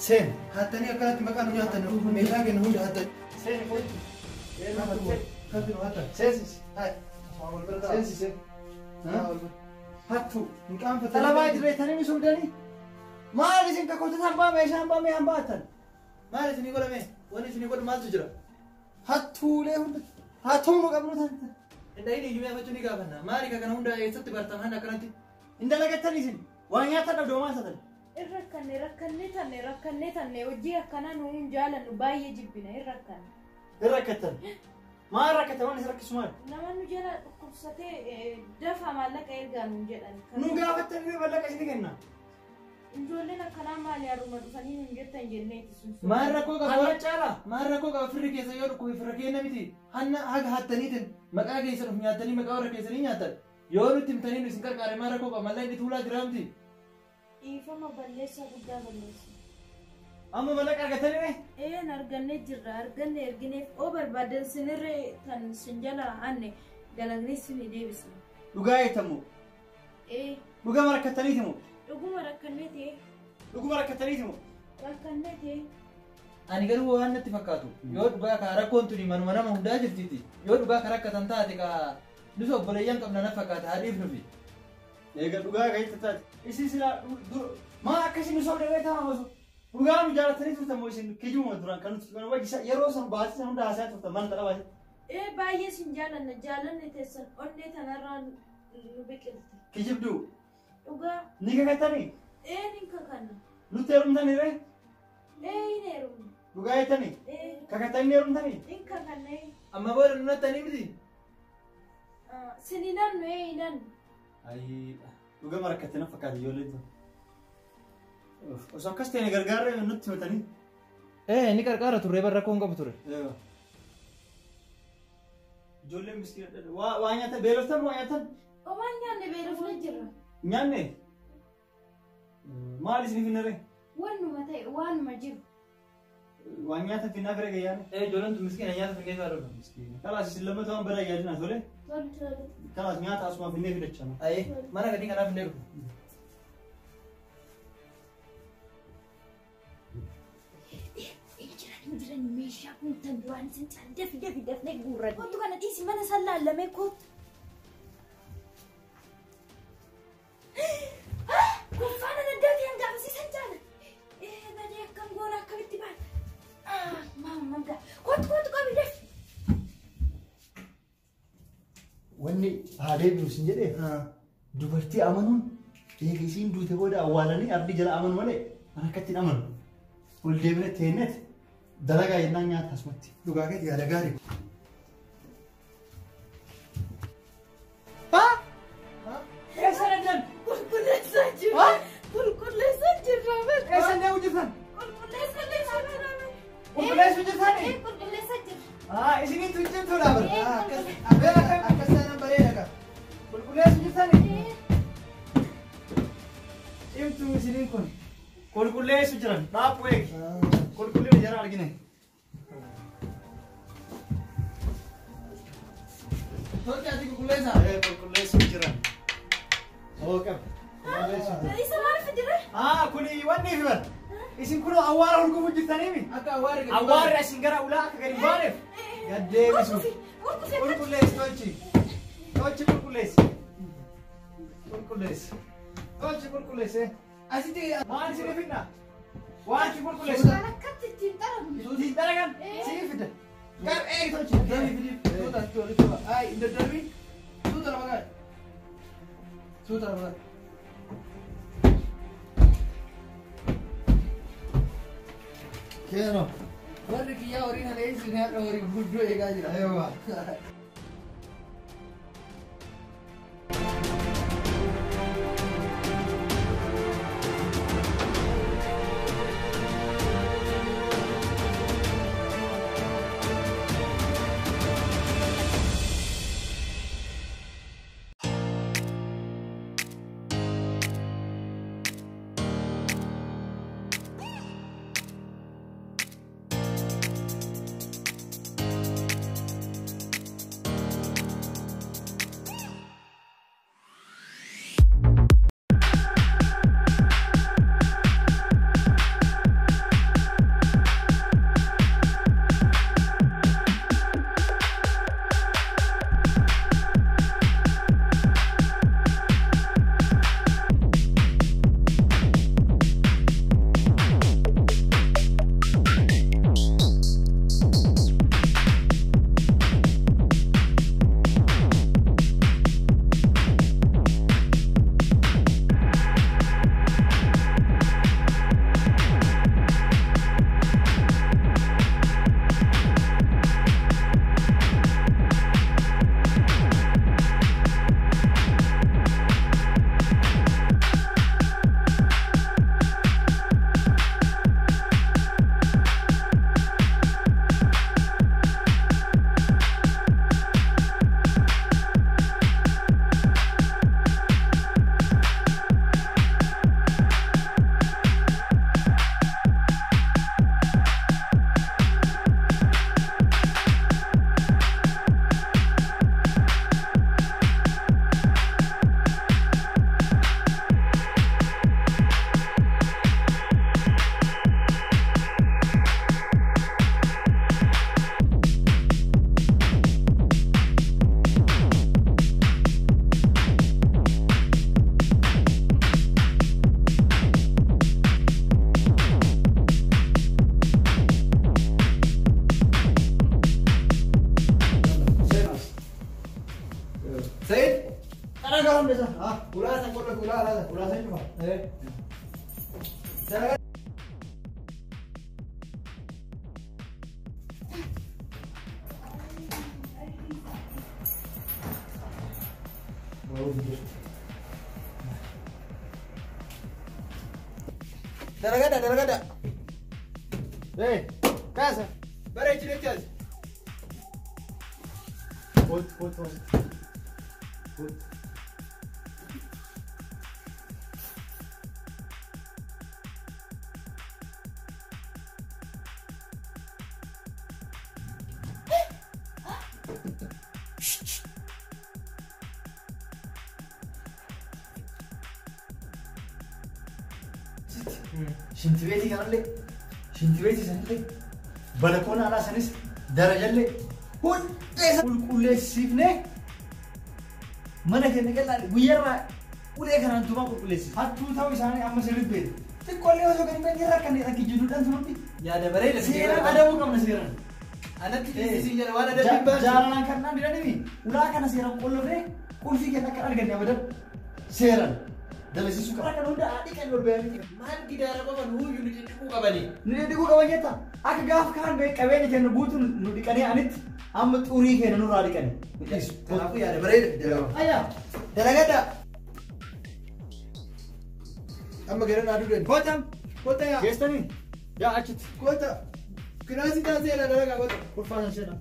Seen. Hattanii akkanatti maqaa nu nyaatan meeshaa kennu hunda hattan. Seen kootu. Hattu hattan. Seensis. Seensise. Hattuu. Hin qaanfatan. Talabaa dirreettanii misoomdanii. Maal isin kakkoota hambaa meeshaa hambaa mee hambaa hattan. Maal isinii godhame? Wanni isinii godhu maaltu jira? Hattuulee hunda. Hattuu nu qabnu taate. Indahin iyyuu afachuu ni gaafanna. Maali kana hunda eessatti bartan hanna akkanatti? Hin dalagattan isin. Waan nyaatan dhabdoo maal taatan? Irra rakkanne rakkanne tanne hojii akkanaa nuun jaalannu baay'ee jibbina irra rakkanne. Irra rakkattan. Maal rakkatan waan isin rakkisu maal? Nama nu jala dhukkubsatee dafa maallaqa ergaa nuun jedhan. Nu gaafattan maallaqa isin kenna. Ijoolleen akkanaa maal yaaduma dhufanii nuun jettan jenneeti sun. Maal rakkoo qaba? Hanna caala. Maal rakkoo qaba firri keessa yoo dhukkubi firra kenna miti. Hanna haga hattaniitiin maqaa keessa dhufu nyaattanii maqaa warra keessanii nyaattan. Yoo nutti himtanii nu isin qarqaare maal rakkoo qaba? Mallee inni tuulaa jira miti. Dhiifama balleessaa guddaa balleessa. Amma mallaqa argatanii mee? Een argannee jirra arganne ergineef oo barbaadan sinirree kan sin jala hanne dalagnee sinii deebisna. Dhugaa eettamu. Ee. Dhugama rakkataniiti moo? Dhuguma rakkannee ta'e. Dhuguma rakkataniiti moo? Rakkannee ta'e. Ani garuu waan natti fakkaatu yoo dhugaa ka rakkoon tuni manuma nama hundaa jirtiiti yoo dhugaa ka rakkatan taate ka nus obboleeyyan qabna na fakkaata haa dhiifnufi. Egaa dhugaa kan itti taate isin silaa maa akkasii nu sobdee taa'ama osoo dhugaa nu jaalatanii turtan moo isin kijibuma duraan kan nuti wajji yeroo san baasii san hunda haasaa turtan mana xalabaa. Ee baay'ee sin jaalanna jaalanne teessan onnee tanarraa nu biqilte. Kijibduu. Dhugaa. Ni kakattanii? Ee ni kakanna. Nutti heerumtanii ree? Ee hin heerumne. Dhugaa jettanii? Ee. Kakattanii heerumtanii? Hin kakanne. Amma booda nu nattanii miti? Sin hinannu ee hinannu. Ayi dhugama rakkattee na fakkaata ijoolleen tun. Osoo akkas ta'e gargaarree nutti himatanii. Ee ni qarqaara turre bara rakkoon qabu ture. Ijoolleen miskiina waa nyaatan beeloftan waa nyaatan? Waan nyaanne beelofne jirra. Nyaanne? Maal isin finnare? Waanuma ta'e waanuma jiru. Waan nyaatan finnaa fira gayyaane? Ee ijoolleen tun miskiina nyaata finnee fira dhufa. Miskiina. Kalaas isin lammata waan badaa yaadina tole? Tole tole. Kalaas nyaata asuma finnee fidachaa. Ayee mana gadii kanaaf finnee dhufu. Jiran meeshaa kun tan duraan isin caalu dafi dafi dafnee guurra. Kottu kana dhiisi mana san laallamee kottu. Kun faana addaati hangaafisiisan caala. Badee akkam goona akkamitti baana. Maamma gaa kottu kottu qabi dafi. Wanni haa deebi'u sin jedhee dubartii amanuun eegisiin duute booda awwaalanii ardii jala amanu malee mana akkatti hin amanu. Ol deebinee teenneet dalagaa jennaan nyaata asumatti. Dhugaa keeti yaada gaarii. Eessa deemtan? Qulqulleessaa jirra. Qulqulleessaa jirra. Eessa deemu jirtan? Qulqulleessaa jirra. Qulqulleessuu jirtanii? Qulqulleessaa jirra. Isiniin tun cimtuudha bara. Akkas taanaan bareeda ka. Qulqulleessuu jirtanii? Cimtuu isiniin kun. Qulqulleessuu jiran. Dhaabbuu eegi. Qulqullina jara argine. Tolcha ati qulqulleessaa? Qulqulleessuu jiran. Oo qaba. Isa maal fidire? Kuni wanni fi bara. Isin kun awwaara hurgufuu jirtaniimi? Akka awwaarri gadi Awwaarri asin gara ulaa akka gadi hin baaneef gad deebisuuf. Qulqulleessi tolchi. Tolchi qulqulleessi. Qulqulleessi. Tolchi qulqulleessi. Asitti Maal isin fidna? Waan si qulqulleessu. Kan akkatti ittiin xaragu. Ittiin xaragan sii fida. Gar eegi tolchi. Darbii fidi. Suuta asitti walitti qaba. Ayi hin daddarbiin. Suuta lafa kaa'e. Suuta lafa kaa'e. Keeno. Warri kiyyaa horii na leessu ni haadha horii guddoo eegaa jira. Eewwa. hambisa. Ulaa san qollofi ulaa alaa san. Ulaa san cufa. Dalagaa. Dalagadha dalagadha. Kaasa. Bareechi jechaas. Kot kot kot. Kot. Shintibeetii kanallee shintibeetii sanillee balakoona alaa sanis darajallee hunda isa qulqulleessifnee mana keenya qal'aa guyyaarraa ulee kanaan tumaa qulqulleessif. Hattuu ta'uu isaanii amma sirriitti beekna. Xiqqoollee osoo gadi hin bahin rakkanne rakkijiidhuudhaan tunutti. Yaada bareeda. Seeraan adabuu qabna seeraan. Anatti dhiisii jala waan adabbiin baasu. Jaalalaan kan naan didanii ulaa kana seeraan qollofnee qulfii keenya akka arganne abadan seeraan. Dalasiisuu qaba. Kan hunda dhiqan ol bayanii. Maal gidaara qaban huyyuu nu dhidhiquu qabani. Nu dhidhiquu qaban jetta. Akka gaaf kaan qabeenya keenya guutuun nu dhiqanii anitti amma xurii keenya nurraa dhiqani. Kanaafuu yaada bareeda. Ayyaa. Dalagadha. Amma gara naa duudhan. Kootam. Koota yaa. Geessanii. Yaa achitti. Koota. Kiraasii taasee dalagaa koota. Ulfaatan seenaa.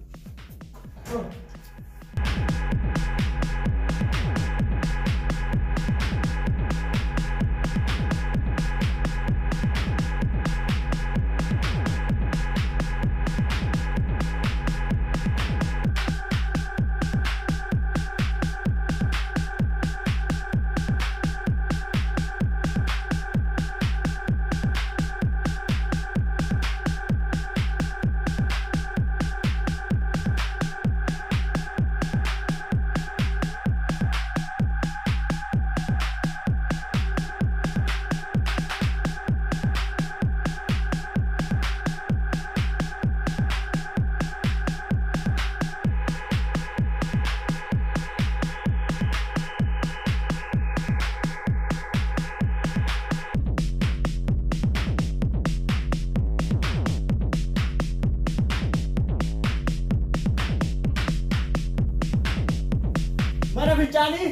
Mana fincaanii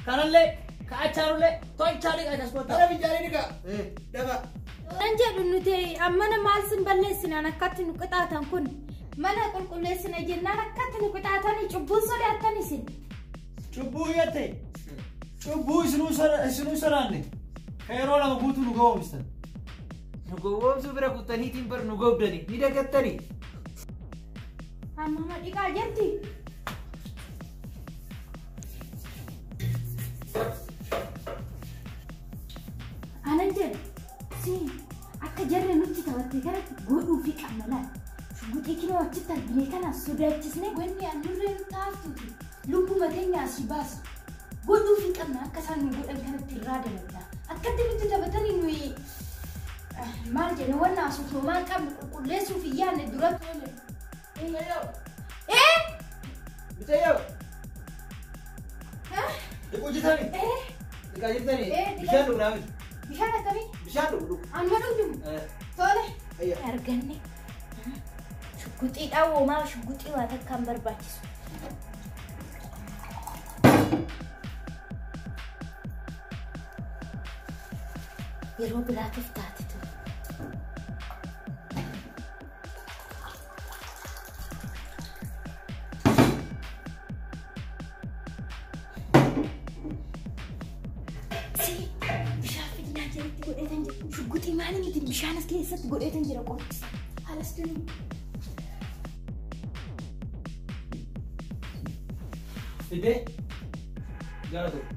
kanallee ka'achaanullee tolchaanii akkas goota. Mana fincaanii dhiqa. Dafa. Nan jedhu nuti ammana maal sin balleessinaan akkatti nu qixaatan kun mana qulqulleessina jennaan akkatti nu qixaatan cubbuun sodaattan isin. Cubbuu jette cubbuu isinuu sodaanne ka yeroo lama guutuu nu gowwoomsitan. Nu gowwoomsuu bira kuttaniitiin bar nu gobdani ni dagattani. Amma dhiqaa jirti. Anan jedhu si akka jarri nutti taphatte kanatti godhuu fi qabna laal. Shuguxii kinoo achitti argine kana sodaachisne wanni annurree nutti haftuuti lubbuma teenya asii baasu. Godhuu fi qabna akka isaan nu godhan kanatti irraa dalagna. Akkatti nutti taphatanii nuyi maal jenna wanna asuuf maal qabnu qulqulleessuuf hin yaadne dura tole. Mitayyoo! Dhiquu jirtanii? Dhiqaa jirtanii? Bishaan dhugnaa miti. Bishaan akkamii? Bishaan dhugu. Amma dhugdumu? Tole. Arganne. Shugguxiidhaan hoomaa shugguxii waa takka hin barbaachisu. Yeroo biraatiif taate tole. Shugguxii maali miti bishaan as keessatti godheetan jira qorra. Halas tuni. Fidee gara tokko.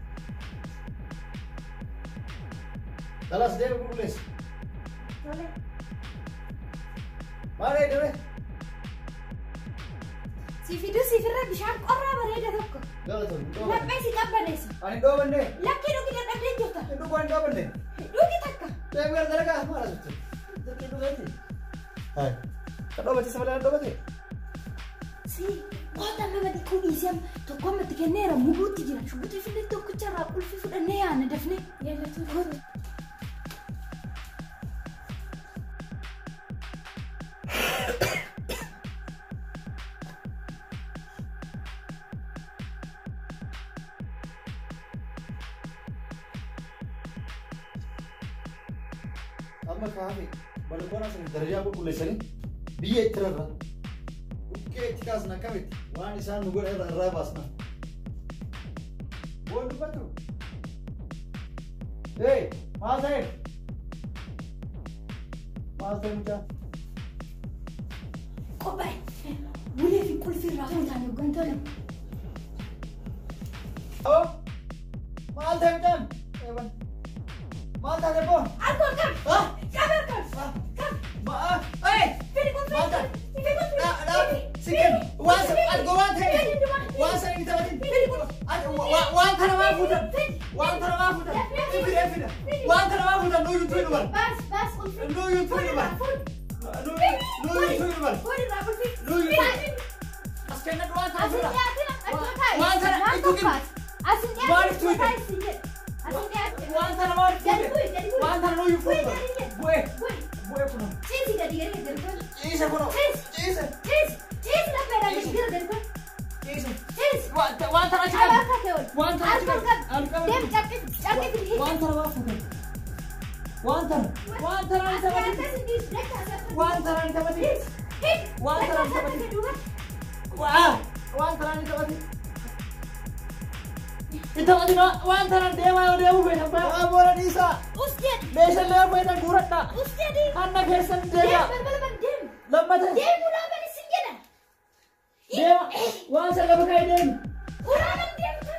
Dalas deemi qulqulleessi. Tole. Maal eedame? Si fiduu siifirra bishaan qorraa bareeda tokko. Galatoomi. Laphee si qabbaneessi. Ani dhoobanne. Lakkee dhugi dadhabdee jirta. Dhugu ani dhoobanne. Dhugi takka. Deemi gara dalagaa maal asirratti? Lakkee dhugaati. Hai. Kan dhoobate isa malee dhoobate? Si Kota nama dhiquu dhiisee tokko ammatti kenneera muguutti jira. Shuguxii fillee tokkicha irraa qulfii fudhannee yaana dafnee. Kota. Amma kaame balkoona sana darajaa qulqulleessanii biyya itti rarra. Buqqee itti kaasna akkamitti waan isaan nu godhan irraa baasna. Boon dubbatu. Ee maal ta'e? Maal ta'e mucaa? Qophaa'e. Ulee fi qulfii irraa fuutaan yookaan tolu. Oh maal ta'e mucaan? Eeban. Maal taate boon? Alkool kam? Ah! Kam alkool? Kam? Ma'a! Ee! Fidi qulfii. Maal ta'e? Fidi qulfii. Sikin waan sana waan ta'e waan sana hin taphatin waan kana maa fuutan waan kana maa fuutan fida fida waan kana maa fuutan nuyi tuyi dubar Baas baas qulfii. nuyi tuyi dubar nuyi tuyi dubar Fuudhi irraa qulfii. nuyi as kennadhu waan kana Asin fuudha dhiyaatina achuma kaa'i. Waan kana Naan itti kennu. qophaas. Asin dhiyaatina Maaliif achuma tuqxe? kaa'i siin jedhe. Asin dhiyaatina. Waan kana maaliif Gadi fuute bu'i gadi bu'i. waan kana nuyi Bu'i fuudha gadi jedhe. bu'e Bu'i. bu'e kuno Ciisi gadi gadi gadi gadi. ciise kuno Ciisi. ciise Ciisi. Ciisi lafeedhaan gadi gara gadi gadi. ciise Ciisi. waan kana achi Qabi qabi harka kee ol. waan kana achi Alkool qabi qabi. alqabe Deem cabbi cabbi fidi hiiki. waan kana maa fuutan waan kana waan kana hin As taphatin akkas hin dhiisu. Dakka as akka. waan kana hin taphatin Hiiki. Hiiki. Waan Dakka kana as hin akka taphatin kee duuba. Waa waan kana hin taphatin hin taphatin waan kana deemaa yoo deemuu feetan baa booda dhiisaa Us jedhi. meeshaalee yoo feetan guuradhaa Us jedhi. hanna keessan Deem deemaa balbala ban deem. lammata Deem ulaa bani sin jedha. deema waan san lafa kaa'e deemi Ulaa ban deemtu.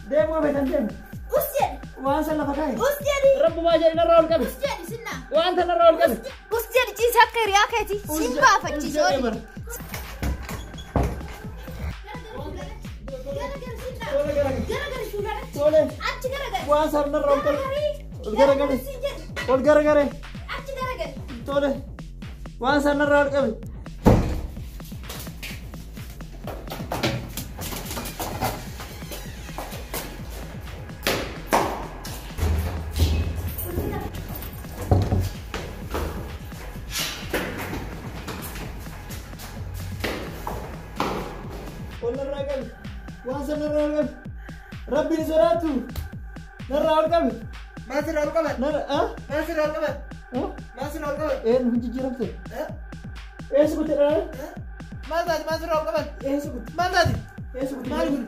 deemuu feetan deemi Us jedhi. waan san lafa kaa'e Us jedhi. rabbumaa jedhi narraa ol qabi Us jedhi sinnaa. waan tan narraa ol qabi Us jedhi ciisi akka hiriyaa keeti. Siin baafachiisa jedhee oli. bara Gara gara sinnaa. Tole gara gara Gara gara fuuldura. tole Achi gara gara. waan san narraa ol qabi ol gara gara Sin jedhi. ol gara gara Achi gara gara. tole waan san narraa ol qabi ol narraa qabi waan san narraa ol qabi rabbiin sodaattu narraa ol qabi Maal sirraa ol qaban? narra ah Maal sirraa ol qaban? ah Maal sirraa ol qaban? een hin jijjiiramte eessa kutte dhala Maal taate? Maal sirraa ol qaban? eessa kutte Maal taate? eessa kutte Maal kun?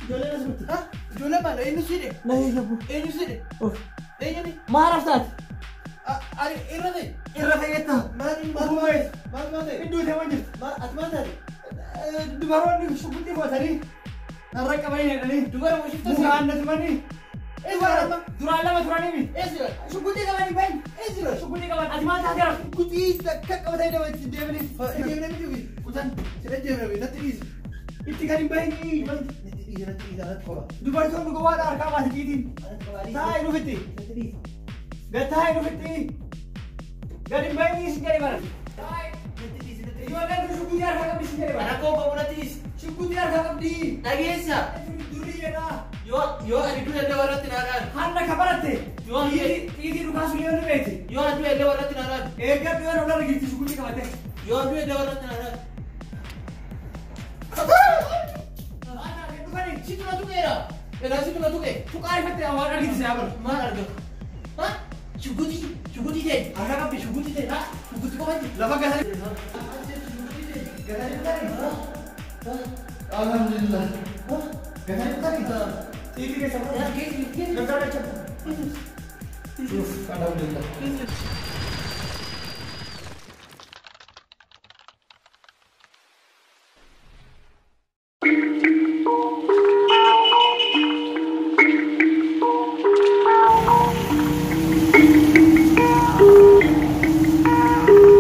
ijoolleen eessa kutte Ha? Ijoollee maal? Eenyu siidhe? na eeyyabu Eenyu siidhe? of Eenyuni? maal haftaate Ani irra ta'e. irra fayyadta Maal maal Ogummaa eessa? maal maal ta'e? Iddoo ta'e waan jirtu Maal ati maal taate? Dubaroonni shuguxii footanii narra qabanii jedhanii Dubara moo shifta muka aannatumanii Eessa amma? duraan lama turanii mi Eessa jira? shuguxii qabanii bahin Eessa jira? shuguxii qaban ati maal taate rafte Kutii takka qabatanii nama itti deemanii. Deemnee miti ofii. kutan Sirra deemnee natti dhiisi. itti kan hin bahin Natti dhiisi natti dhiisi anatti qofa. dubartoonni gowwaadha harkaa baate xiitiin Anatti qofa dhiisi. taa'ee nufitti Natti dhiisi. gad taa'ee nufitti gad hin bahin sin jedhe bara Natti dhiisi natti dhiisi. ijoolleen kun shuguxii harkaa qabdi sin jedhe bara Rakkoo qabu natti dhiisi. shuguxii harkaa qabdi Dhageessa. durii jedha Yoo yoo ani du'e illee warratti naa dhaanu. hanna ka baratte Yoo xiitii dhukaasuu yoo ni beekti Yoo ani du'e illee warratti naa dhaanu. eeggadhu yoo olarra jirti shuguxii qabate Yoo ani du'e illee warratti naa dhaanu. dhufanii Situ na tuqeera. Egaa situ na tuqe. tuqaa ifatte waan argite yaa bara Maal argatu? Ha? Shuguxii shuguxii ta'e. harkaa qabdi Shuguxii ta'e. Ha? Shuguxii qofa jira. lafa gatanii gatanii dhufanii alhamdulillah gatanii dhufanii xiitii keessa gargaara jechuudha uff alhamdulillah. Perfect.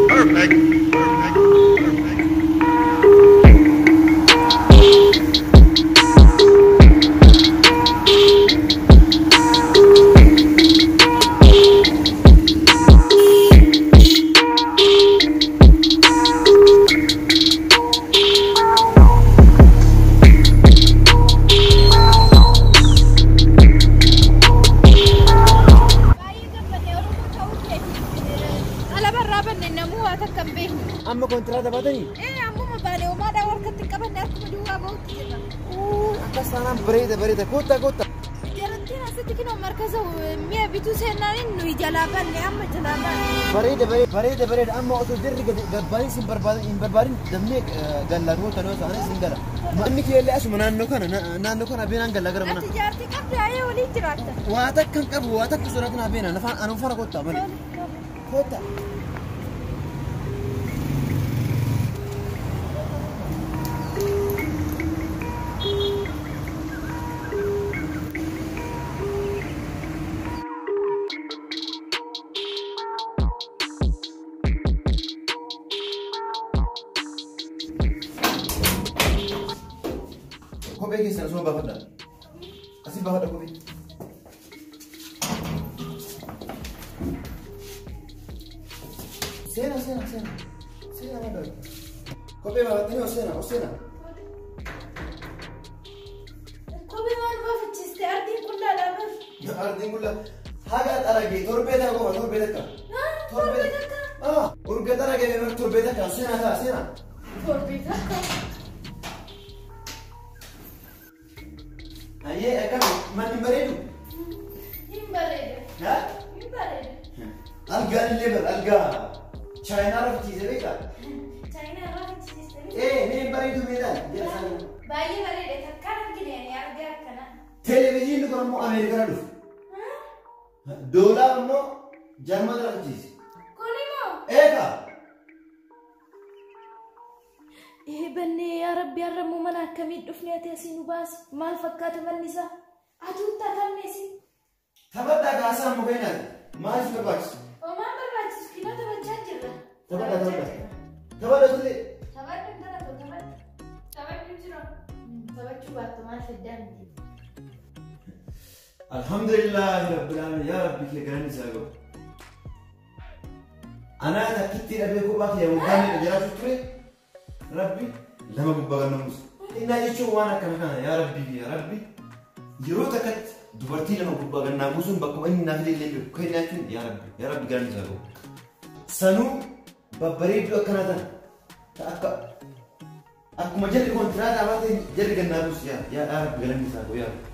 Perfect. Perfect. Akkas taanaan bareeda bareeda koottaa koottaa. Jarattiin asitti kinoo markaza mi'a bituu seennaaniin nuyi jalaa banne amma jalaa banne. Bareeda bareeda bareeda amma osoo jarri gabbaanii sin barbaadin hin barbaadin damnee galla goota noo ta'anis hin gala. Manni kee illee asuma naannoo kana beenaan galla gara mana. Ati jaartii qabda ayee waliin jiraatta. Waa takka hin qabu waa takka sodaatu naa beena nafaan anuu fara koottaa malee. Koottaa. Kophee keessan osoo baafadha. Asii baafadha kophee. Seena seena seena. Seena madda. Kophee baafattanii ol seena ol seena. Kophee maal baafachiiste ardiin qullaadhaa bar. Ardiin qullaa haga xaragee torbee takka qofa torbee takka. Torbee takka. Urga xaragee torbee takka seena ta'a seena. Torbee takka. Ayyee akkami manni bareedu? Hin bareeda. Haa? Hin bareeda. Algaan illee bara algaa Chaayinaa irra fichiise beektaa? Chaayinaa irraa fichisiiste. Ee mee hin bareedu meedhaan jala isaanii. Baay'ee bareeda takkaan argine ani argaa akkana. Televezyiinni kun ammoo Ameerikaa dhufu. Doolaar immoo Jarman irra fichiise. Kun immoo. Eegaa. Bannee yaa Rabbi har'a immoo mana akkamiin dhufne ati asii nu baasi maal fakkaata manni isaa aduun tatamneesi. Taphadhaa kaasaa ammoo keenyaati maal si barbaachisu? Homaan barbaachisu kinoo taphachaa jirra. Taphadhaa taphadhaa. Taphadhaa tullee. Taphadhu intala koo taphadhu. Taphadhu jira. Taphachuu baattu maal feddaa miti. Alhamdulillahi rabbil alamin yaa Rabbi kee galanni isaa gahu. Anaa takkitti dhabee kophaa kiyya waggaa meeqa jiraachuu ture Rabbi lama gubbaa kan namuusa. Innaa jechuun waan akkana kana yaa Rabbi yaa Rabbi yeroo takkatti dubartii lama gubbaa kan naamusuun bakkuma inni naaf illee beeku kan inni jechuun yaa Rabbi yaa Rabbi galanni isaa gahu. Sanuu babbareedduu akkana tana ta akka akkuma jarri kontiraata baate jarri kan naamusu yaa yaa Rabbi galanni isaa gahu yaa Rabbi.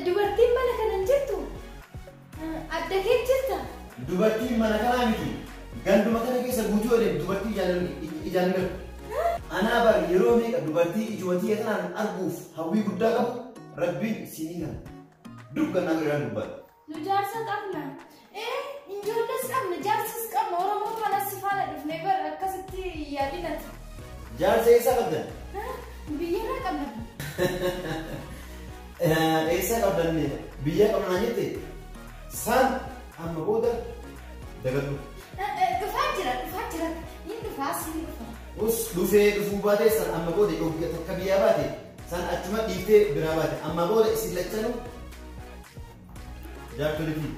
Dubartiin mana kana hin jirtu? Adda kee jirta? Dubartiin mana kanaa miti. Ganduma kana keessa guutuu yoo deemtu dubartii ijaan galu. Anaa bar yeroo meeqa dubartii ijuma kanaan arguuf hawwii guddaa qabu Rabbiin isinii kana. Dukkanaa biraan dubbata. Nu jaarsa qabna. Ijoolles qabna jaarsas qabna Oromoo kanas si faana dhufnee bar akkasitti yaadinati. Jaarsa eessaa qabdan? Biyyarraa qabna. Eessaa qabdan biyya qabna jette san amma booda dagadhu. Dhufaa jira dhufaa jira inni dhufaa siin dhufa. Us dhufee dhufuu baate san amma booda yookiin takka biyyaa baate san achuma dhiiftee biraa baate amma booda isin lachanuu jaartolitii.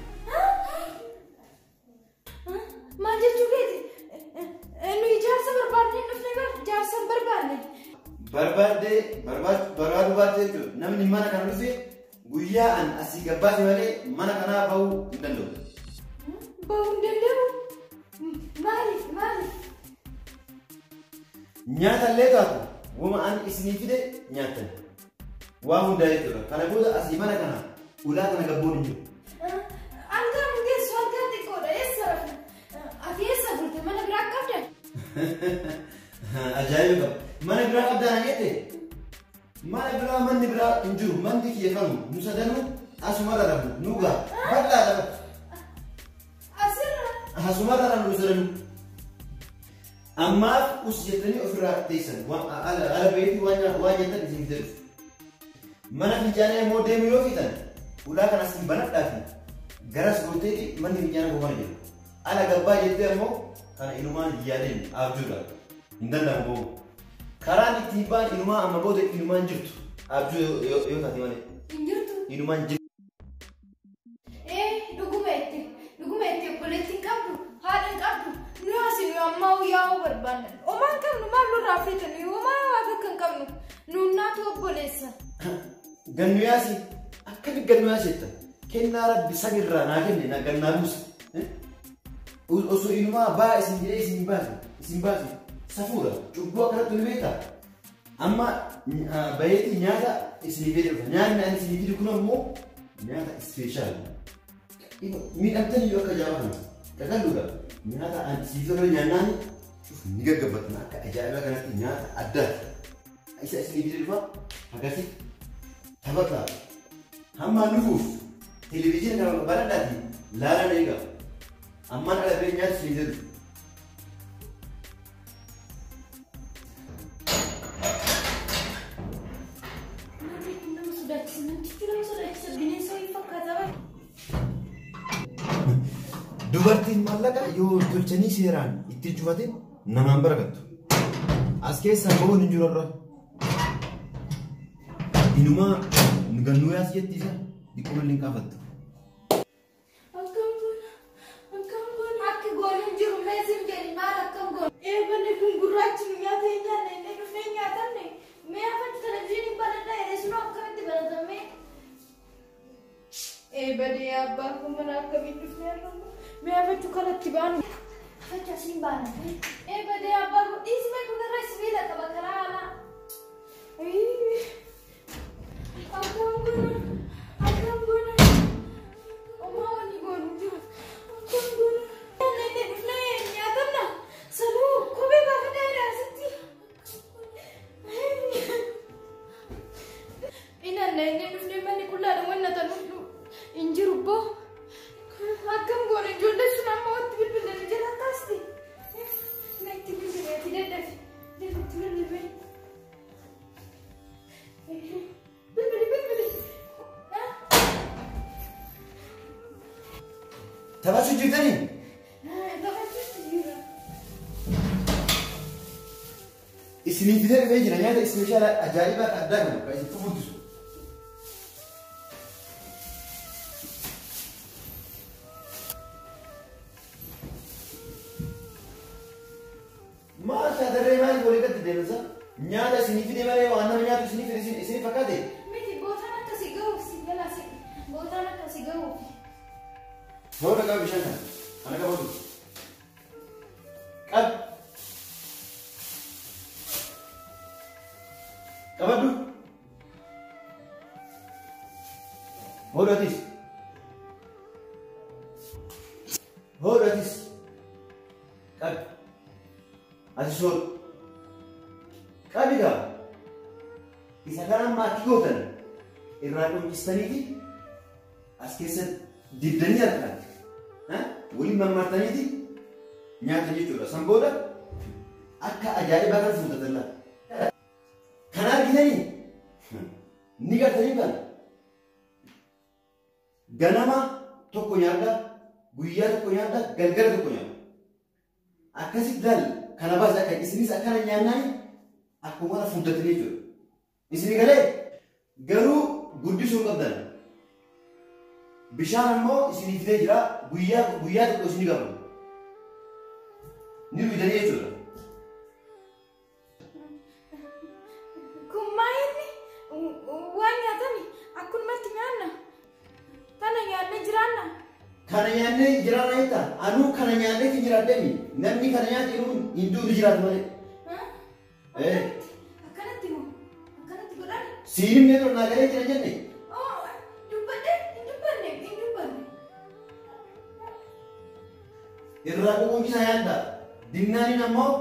Maal jechuu keeti? Nuyi jaarsa barbaadnee dhufnee bar jaarsa hin barbaanne. Barbaadee barbaaduu baate jechuudha namni mana kana dhufe guyyaa an asii gabbaate malee mana kanaa bahuu hin danda'u. Bahuu hin danda'u? Maaliif maaliif? Nyaata illee taatu wama an isinii fide nyaattan. Waa hundaa jechuudha. Kana booda asii mana kana ulaa kana gabboon hin jiru. Algaan hin geessu algaan xiqqoodha eessa rafna? Ati eessa bulte mana biraa qabda? Ajaa'iba qaba. Mana biraa qabdaa na jette? Mana biraa manni biraa hin jiru. Manni kiyya kanu nu sadanuu asumarra rafnu nu gaha. Bal'aa lafa. Asirra? Asumarra rafnu nu sadanuu. Ammaaf us jettanii ofirraa teessan ala beekii waan nyaatan isin fide dhufu. Mana fincaanii immoo deemu yoo fitan ulaa kana sin banadhaa fi garas gooteeti manni fincaanii koo kana jiru. Ala gabbaa jettee ammoo kana inumaan yaadeen abjuudha. Hin danda'amu boobu. Karaan ittiin ba'an inumaa amma booda inumaan jirtu. Abjuu yoo taate malee. Hin jirtu? Inumaan jirtu. Dhuguma itti dhuguma itti obboleettii hin qabdu haadha hin qabdu nu asii nu ammaa yaa'uu barbaanna. Homaa hin qabnu maal nurraa feete nuyi homaa waa takka hin qabnu nuunnaatu obboleessa. Gannu yaasi akkami gannu yaasi jetta kennaa Rabbi samirraa naa kenne na gannaa buuse. Osoo inumaa baa isin jedhee isin baase safuudha cubbuu akkanatti nu beektaa Amma bayeetii nyaata isinii fide dhufa. Nyaanni ani isinii fidu kun ammoo nyaata ispeeshaal. Miidhamtanii yoo akka ajaa'ibaa kana qaqalluudha. Nyaata ani isinii fidu kana nyaannaan ni gaggabbatna akka ajaa'ibaa kanatti nyaata addaati. Isa isinii fide dhufa akkasii taphata. Hamma nufuuf televizyiina kana baradhaati laalan eega. Ammaan ala bee nyaata isinii fide dhufa. Dubartiin maallaqa yoo tolchanii seeraan itti cufatin namaan barakattu. As keessaa bahuun hin jiru irra. Inumaa gannuu yaas jetti isa dhiquma illee hin kaafattu. Akkam goona? Akkam goona? Akki goonu hin jiru mee sin jedhi maal akkam goona? Eebanni kun gurraachi nu nyaata hin nyaanne inni dhufee hin nyaatamne. Mee afaan televizyiiniin banadhaa jedhee sunoo akkamitti banatamee? Eebadee abbaa kun mana akkamiin dhufnee argamu? Mee afachuu kanatti baanu. Afacha asiin baana. Eebadee abbaa kun dhiismee kun irra sibiila qaba karaa alaa. Akkam goona? Akkam goona? Omaa wanni goonu jiru. Akkam goona? Inni dhufnee nyaatamna. Sanuu kophee baafadhaa jedha asitti. Inanna inni dhufnee manni qullaadha wanna ta'u hin jiru boo. Akkam goona ijoollee sun amma watti bilbilan jala kaasti. Natti bilbileeti dadhabe. Dadhabti bilbilee. Bilbili bilbili. Taphachuu jirtanii? Taphachuutti jira. Isinii fidee dhufee jira nyaata ispeeshaala ajaa'ibaa addaa kana kan isin fufurdisu. Maal taatarree maaliif walii gadi deemsa? Nyaata isinii fide malee waan nama nyaatu isinii fide isinii fakkaate? Miti bootaan akkasii gahuuf si jalaa si bootaan akkasii gahuuf. Booda qaba bishaan kana. Ana qabatu. Qab. Qabadhu. Booda atis. Booda atis. Qabi. Ati soor. Qabi gaa. Isa kana amma akki gootan irraa quncistaniiti as keessa diddanii harkaan waliin mammartaniiti nyaata jechuudha. San booda akka ajaa'ibaa kan fuuntatan laata. Kana argitanii ni gartanii kana. Ganama tokko nyaadha, guyyaa tokko nyaadha, galgala tokko nyaadha. Akkasitti laal kana baasa akka isinis akkana nyaannaan akkuma kana fuuntatanii jechuudha. Isinii galee garuu guddisuu hin qabdan. Bishaan ammoo isinii fidee jira guyyaa guyyaa tokko isinii qabu. Ni dhugdanii jechuudha. Kun maal inni waan nyaatami akkumatti nyaanna. Tana nyaannee jiraanna. Kana nyaannee jiraanna jettaa? Anuu kana nyaannee hin jiraadhemi. Namni kana nyaate yeroo hin duutu jiraatu malee. Akkanatti moo? Akkanatti godhani? Siin himnee ture naa galee jira jenne. Dubbadhe hin dubbanne hin dubbanne. Irraa ququuncisa nyaadha. Dinnaaniin ammoo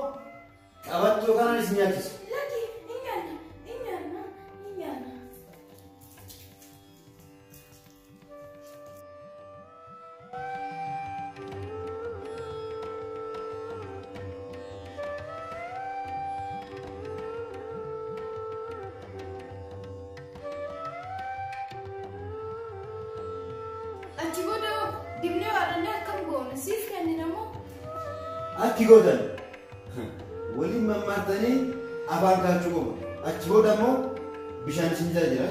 qabattoo kanaan isin nyaachisa. Lakki hin nyaanna hin nyaanna hin nyaanna. Achi booda dibnee waarannee akkam goona siif kennina moo? Akki gootan waliin mammaartanii afaan kaachuu qofa. Achi booda ammoo bishaan isin jala jira.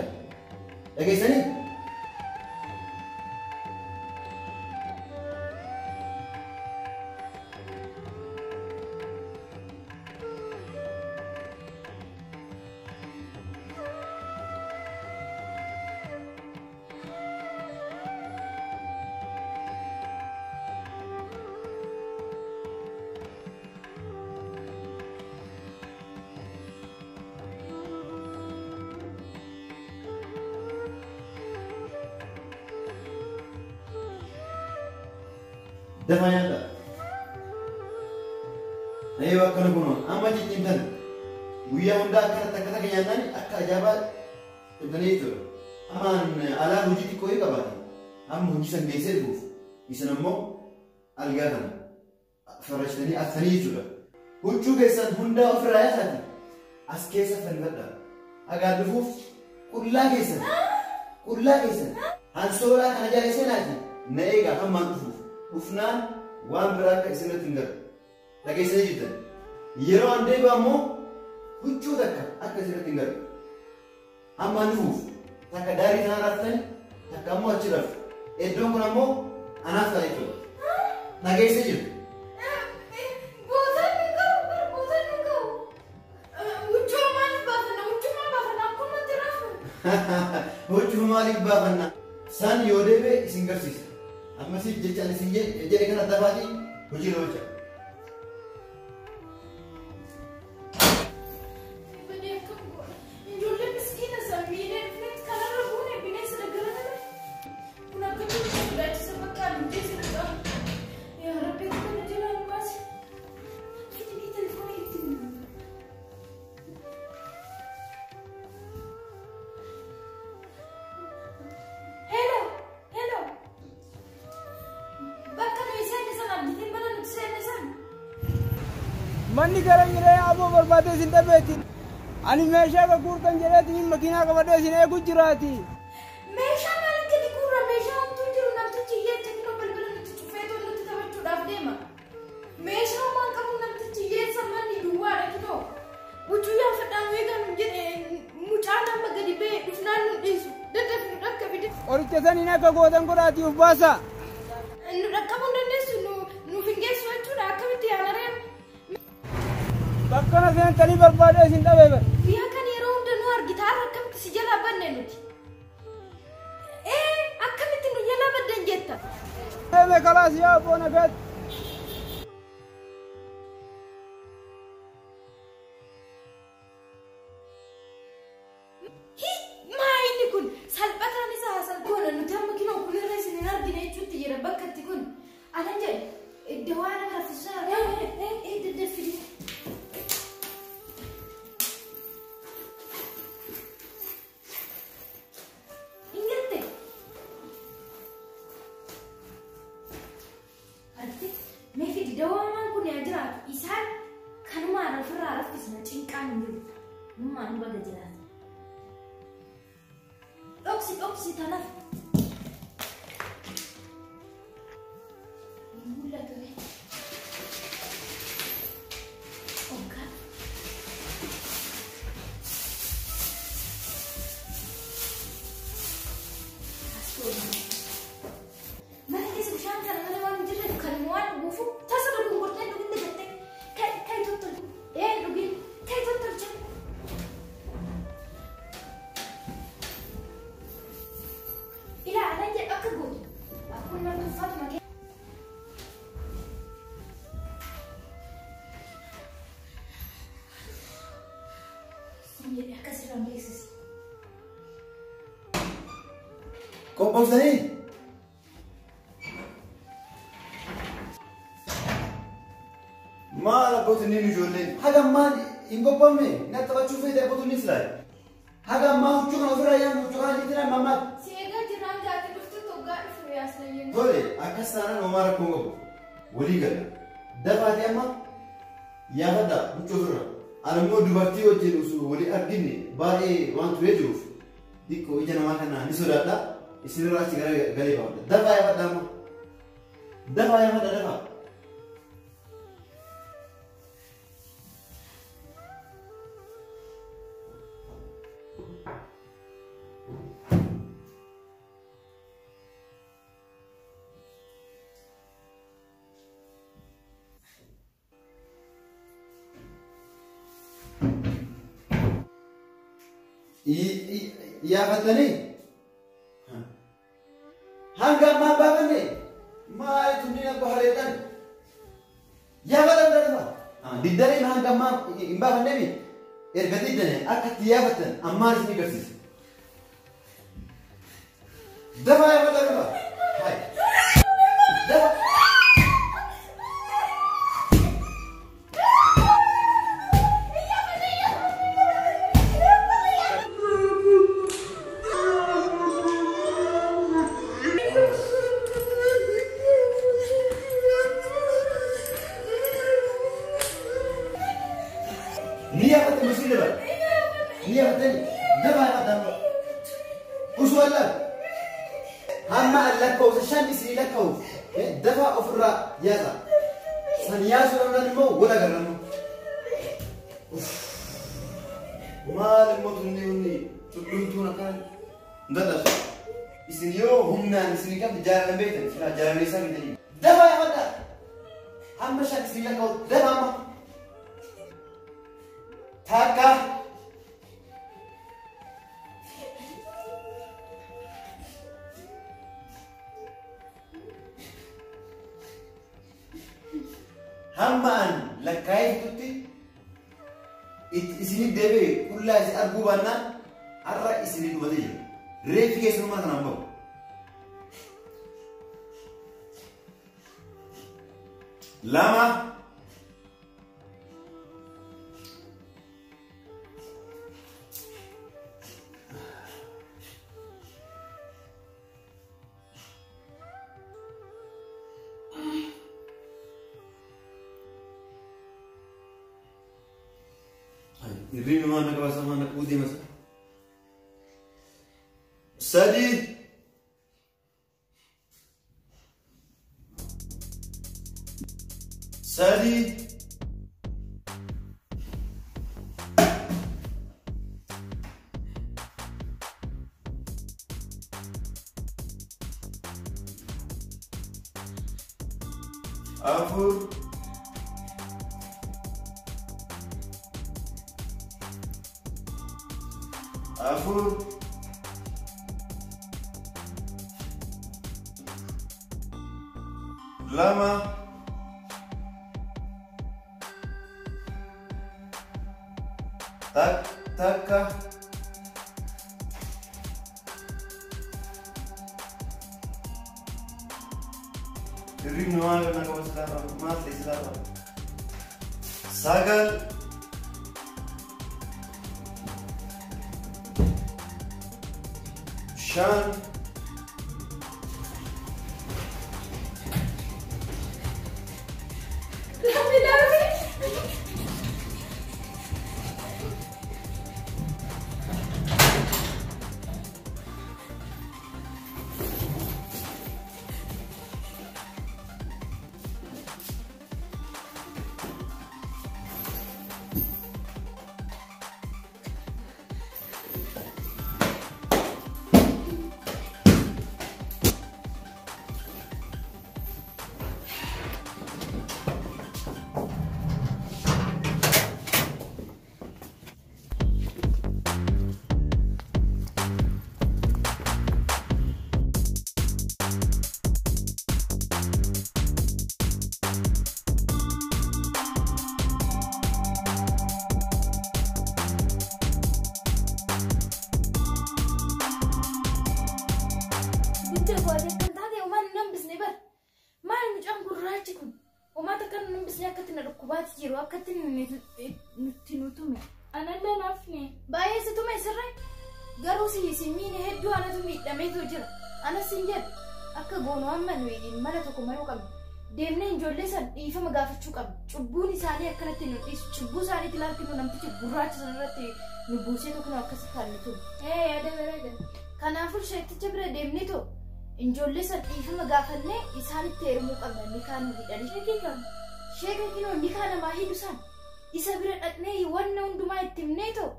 Dhageessanii? Dafaa nyaadhaa. Eeyyuu akkana kunoo amma cicciimtan guyyaa hundaa akkanatti akka takka nyaannaan akka ajaa'ibaa dhibdanii jechuudha. Ammaan alaa hojii xiqqoo yoo qabaate amma hojii san geessee dhufuuf isin ammoo algaa kana farrashtanii aftanii jechuudha. Huccuu keessan hundaa ofirraa yaasaati as keessa fannifadhaa. Agaa dhufuuf qullaa keessan hansoolaa kana jala seenaati na eegaa hammaan dhufuuf dhufnaan waan biraa akka isinirratti hin galu. Dhageessanii jirtan. Yeroo an deebi'u ammoo huccuu takka akka isinirratti hin galu. Hammaan dhufuuf takka daarii kana raftani takka ammoo achi raftu. Iddoon kun ammoo anaaf ta'a jechuudha. Dhageessee jirtu. Huccuu maaliif baafanna? San yoo deebi'e isin garsiisa. Ammasiif jecha ani isin jedhe kana dafaatii hojii na hojja. Ijoollee miskiina sammiilee dhufneet kanarra buune bineensa daggala kana. Kun akkamitti sodaachisa bakka aduntee sirra qaba. Yaa Rabbi kana jalaa nu baasi. Fidii telefoona itti bilbila. Hello, hello. Bakka nuyi seenne sana abdiitiin mana nuti seenne sana. Manni gara jiree aboo barbaadee isin dhabeeti. Ani meeshaa gurgurtan jedheetiin makiinaa qabadhee isin eegu jiraati. Meeshaa maal gadi guurra meeshaa homtuu jiru namtichi hiyyeecha kinoo balbala nuti cufeetoo nutti taphachuudhaaf deema. Meeshaa maal qabu namtichi hiyyeessa manni duwwaadha kinoo. Huccuu yaafadhaan eegan jedhe mucaan amma gadi ba'e dhufnaan nu dhiisu. Daddafi nu dhaqqabide. Qoricha saniin akka gootan godhaatii of baasa. Nu dhaqqabuu hin dandeessu nuuf hin geessu jechuudha akkamitti yaala reema. Bakkana seentanii barbaadee isin dhabee bara. Guyyaa kan yeroo hunda nu argita har'a akkamitti si jalaa banne nuti. Ee akkamitti nu jalaa baddan jetta. Deeme kalaas yaa abboo nagaatti. Hi maa inni kun salphataan isa haasalgoona nuti amma kinoo kunirra isin hin argine jechuutti jira bakka itti kun. Anan jedhe dawaa nama raffisaa daddafidi. Hin gatte. Argite mee fidi dawaamaan kun yaa jiraatu isaan kanumaan ofirraa raffisna cinqaan hin jiru. Numaan baga jiraata. Dhoksi dhoksi tanaaf. Hin mul'atu ree. Oggaa. As godhu. Mana keessa bishaan kana malee waan hin jirreef kanuma waan dhuguufu tasa dogongortee dhugin dagattee kai tottol ee dhugin kai tottolcha. Ilaa anan jedhu akka gootu akkuma namni uffatuma kee. Sin jedhe akkasirraan beeksisi. Qophoftanii? Maal abbootiin ijoolleen haga ammaan hin qophoofne na taphachuu feete abbootiin silaa. Haga ammaa huccuu kana ofirraa yaa'an huccuu kana dhiitiin amma ammaatti. Si eegaa jiraan gaatti dhuftu toggaa dhufu yaasna jennu. Tole akkas taanaan homaa rakkoo qabu. Walii gala. Dafaatee amma yaafadhaa huccuu ofirra. Ani immoo dubartii wajjin osoo walii arginne baay'ee waan turee jiruuf xiqqoo ija namaa kana ni sodaadha. Isinirraa achi gara galee baafadha. Dafaa yaafadhaa amma. Dafaa yaafadha dafaa. Yaafatanii hanga ammaa baafanne maali tunniin abba hareedhaan yaafatan darba diddanii hanga ammaa hin baafanneemi erga diddane akka itti yaafattan ammaan isin agarsiisa. Dafa yaafata dafa. Dafa. Ni yafatani dafaa yafadhaa usuu allaal hamma an lakkaa'u shan isinii lakkaa'u dafaa ofirraa yaasa san yaasuu dhabnaan immoo wal agarrannu. Maal immoo tunni hunni tullumtuun akkaan hin dadhabsu. Isin yoo humnaan isinii qabdi jaalalan beektan silaa jaalallee isaa bitanii. Dafaa yafadhaa hamma shan isinii lakkaa'u dafaa amma. Takka. Hamma an lakkaa'ee fixutti isinii deebi'e qullaa isin arguu baannaan har'a isinii dhumatee jira. Reeffi keessanummaa kanaan bahu. Lama. Irriin waan akka baasaa waan akka deemasa. Sadi. Sadi. Afur. Afur. Lama. Takka. Hirribni waan kana qaba silaa maal ta'e silaa qaba. Sagal. Shan. Deemnee ijoollee san dhiifama gaafachuu qabna. Cubbuun isaanii akkanatti nu dhiisu. Cubbuu isaaniitti ilaalchinu namtichi gurraacha sanarratti nu buusee tokko akkas kan nu tume. Yaada bareeda. Kanaafuu sheekticha bira deemnee too ijoollee san dhiifama gaafannee isaanitti heerumuu qabna. Nikaa nu hidhanii. Sheekii kam? Sheeka kinoo nikaa namaa hidhu san isa bira dhaqnee wanna hundumaa itti himnee too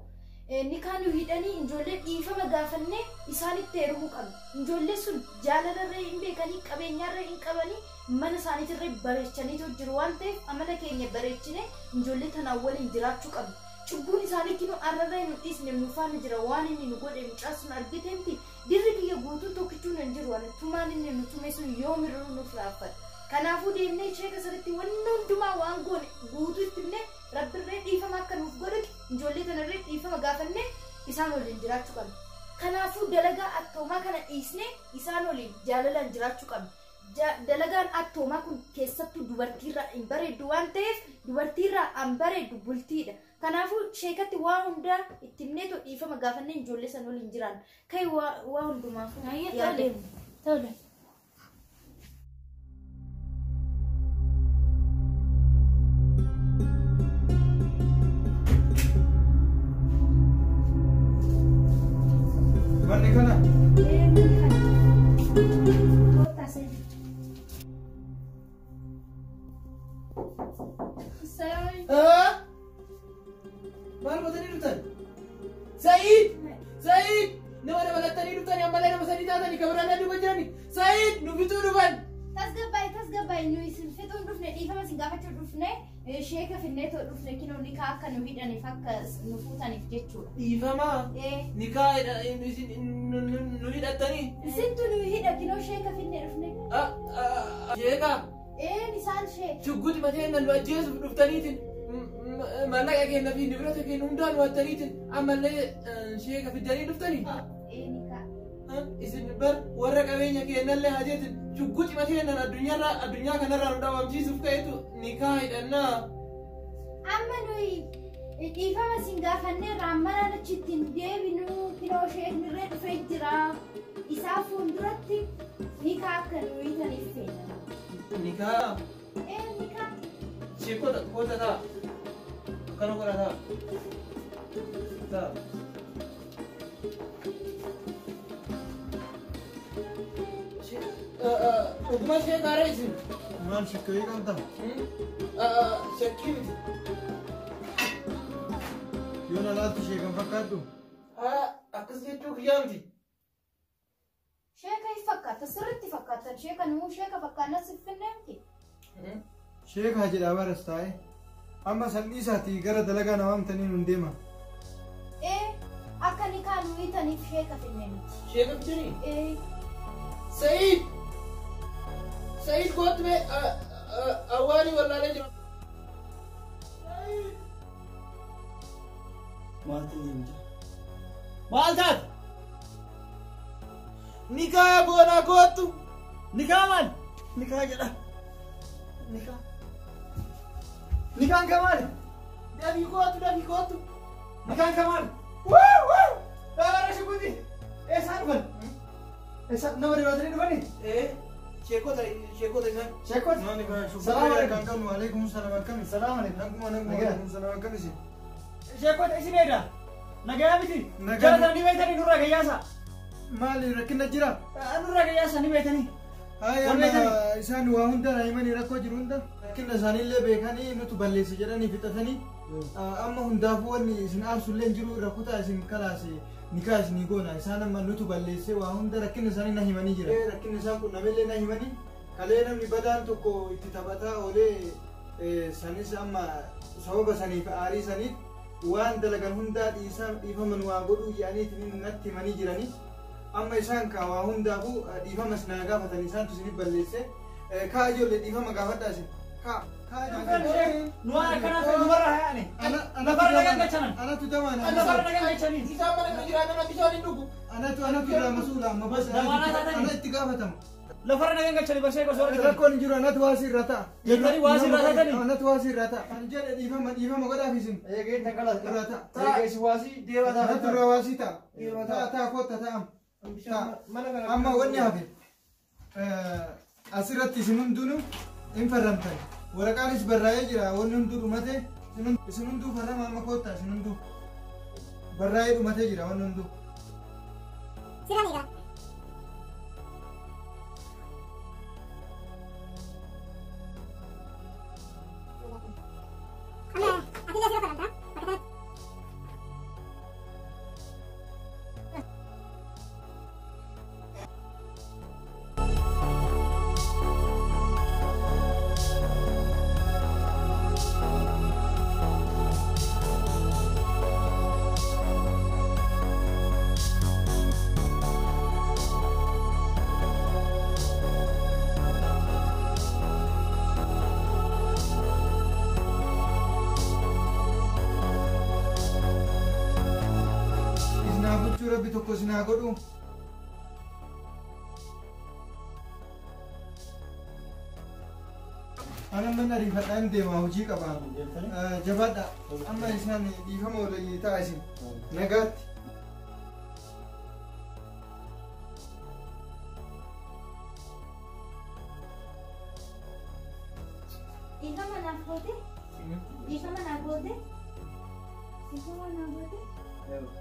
nikaa nu hidhanii ijoollee dhiifama gaafannee isaanitti heerumuu qabna. Ijoollee sun jaalalarree hin beekanii qabeenyarree hin qabanii mana isaaniitirree bareechaniitu jiru waan ta'eef amala keenya bareechinee ijoollee tanaan waliin jiraachuu qabna. Cubbuun isaanii kinoo arrarree nu dhiisne nu faana jira waan inni nu godhe mucaa sun argiteemti dirri kiyya guutuu tokkichuun hin jiru waan tumaan inni nu tume sun yoomirruu nuuf raaffata. Kanaafuu deemnee sheeka sirriitti wanni hundumaa waan goone guutuu itti himnee rabbirree dhiifama akka nuuf godhutti ijoollee tanarree dhiifama gaafannee isaan waliin jiraachuu qabna. Kanaafuu dalagaa attoomaa kana dhiisnee isaan waliin jaalalaan jiraachuu qabna. Dalagaan attoomaa kun keessattuu dubartiirraa hin bareeddu waan ta'eef dubartiirraa an bareeddu bultiidha. Kanaafuu sheekatti waa hundaa itti himneetoo dhiifama gaafannee ijoollee san waliin jiraan. Kai waa hundumaaf yaada. Tole. Manni kana? Ee manni kana. Kottaa seeni. Maal gootanii dhuftan? Sa'iid! Sa'iid! Nama dabalattanii dhuftanii ammallee nama sadii taatanii kan biraan duuba jirani. Sa'iid! Nu fixuu dhufan! Tasgabbaa'e tasgabbaa'e nu isin fixuun dhufne dhiifama isin gaafachuu dhufne sheeka finneetoo dhufne kinoo nikaa akka nu hidhaniif akka nu fuutaniif jechuudha. Dhiifama? Nikaa isin nu hidhattanii? Isintu nu hidha kinoo sheeka finnee dhufne. Sheeka? Een isaan shee. Shugguti matee nu ajjeesuuf dhuftaniitiin maallaqa keenya fi nibirata keenya hundaa nu hattaniitiin ammallee sheeka fiddanii dhuftanii? Ee nikaa. Isin bar warra qabeenya keenyallee hajeetin shugguti matee addunyaarraa addunyaa kanarraa nu dhabamsiisuuf ka'etu nikaa hidhannaa. Amma nuyi dhiifama isin gaafanneerra ammanaan achitti hin deebinu kinoo sheeknirree dhufee jira. Isaa fuulduratti nikaa akka nu hiitaniif feena. Nikaa? Ee nikaa. Sheekota koota ta'a. Akkana godha ta'a. Ta'a. Dhuguma sheekaara isin? Maal shakkii qabda? Shakkii miti. Yoo na laaltu sheekan fakkaadhu? Akkas jechuu kiyyaa miti. Sheeka hin fakkaata sirriitti fakkaatan sheeka nuu sheeka fakkaanna si finnee miti. Sheekaa jedhaa baras taa'e. Amma salphiisaatii gara dalagaa na waamtanii nun deema. Ee akka nikaa nu hiitaniif sheeka finnee miti. Sheeka fidanii? Ee. Sa'iid! Sa'iid kootu mee awwaalii wallaalee jira. Maal ta'e? Maal taate? Nikaa goonaa kootu. Nikaa maal? Nikaa jedha. Nikaa. Nikaan kan maali? Dafii kootu dafii kootu. Nikaan kan maali? Wuu wuu! Dhaabara shukuti. Eessaan dhufan? Eessaan nama dhibaatanii dhufanii? Ee sheekota sheekota isaan. Sheekota? Salaam alaikum. Alaikum salaam akkami? Salaam alaikum. Naguma naguma alaikum salaam akkami isin? Sheekota isin eeda? Nagayaa miti? Jara sana ni beektanii nurraa gayyaasa. Maali rakkina jira? Nurraa gayyaasa ni beektanii. Amma isaan waa hunda na himanii rakkoo jiru hunda rakkina isaaniillee beekanii nutu balleesse jedhanii fixatanii amma hundaafuu wanni isin aarsullee hin jiru rakkotaa isin kalaase nikaa isinii goona isaan amma nutu balleesse waa hunda rakkina isaanii na himanii jira. Rakkina isaan qunnamellee na himanii kalee namni badaan tokko itti taphataa oolee sanis amma sababa saniif aarii saniif waan dalagan hundaa dhiifaman waa godhuu jedhanii natti himanii jiranii. Amma isaan ka waa hundaafuu dhiifama isin gaafatan isaantu isinif balleesse kaa ijoollee dhiifama gaafadhaa isin kaa kaa ijoollee. Nu waan akkanaa fi numarra hayaane. Lafarra nagaan galchanan. Anatu damaan. Lafarra nagaan galchanii. Isaan mana kana jiraatan nama bishaan hin dhugu. Anatu anatu irraa masuula amma bas ana itti gaafatama. Lafarra nagaan galchanii barshee gosa argatan. Rakkoon hin jiru anatu waasii irra ta'a. Jettanii waasii irra taatanii. Anatu waasii irra ta'a. Ani jedhe dhiifama dhiifama godhaaf isin. Eegeen takkalas. Irra ta'a. Eegee isin waasii deemaa ta'a. Anatu irraa waasii ta'a. Ta'a ta'a kootta ta'a. Amma wanni hafe asirratti isin hundinuu hin farramtan. Waraqaanis barraa'ee jira wanni hunduu dhumate isin hunduu farrama amma koottaa isin hunduu barraa'ee dhumatee jira wanni hunduu. Rabbi tokko isin haa godhu. Ana mana ariifadhaan deema hojii qaba. Jabaadha. Amma isaan dhiifama walii ta'a isin. Nagaatti. Dhiifama naaf goote? Dhiifama naaf goote? Dhiifama naaf goote?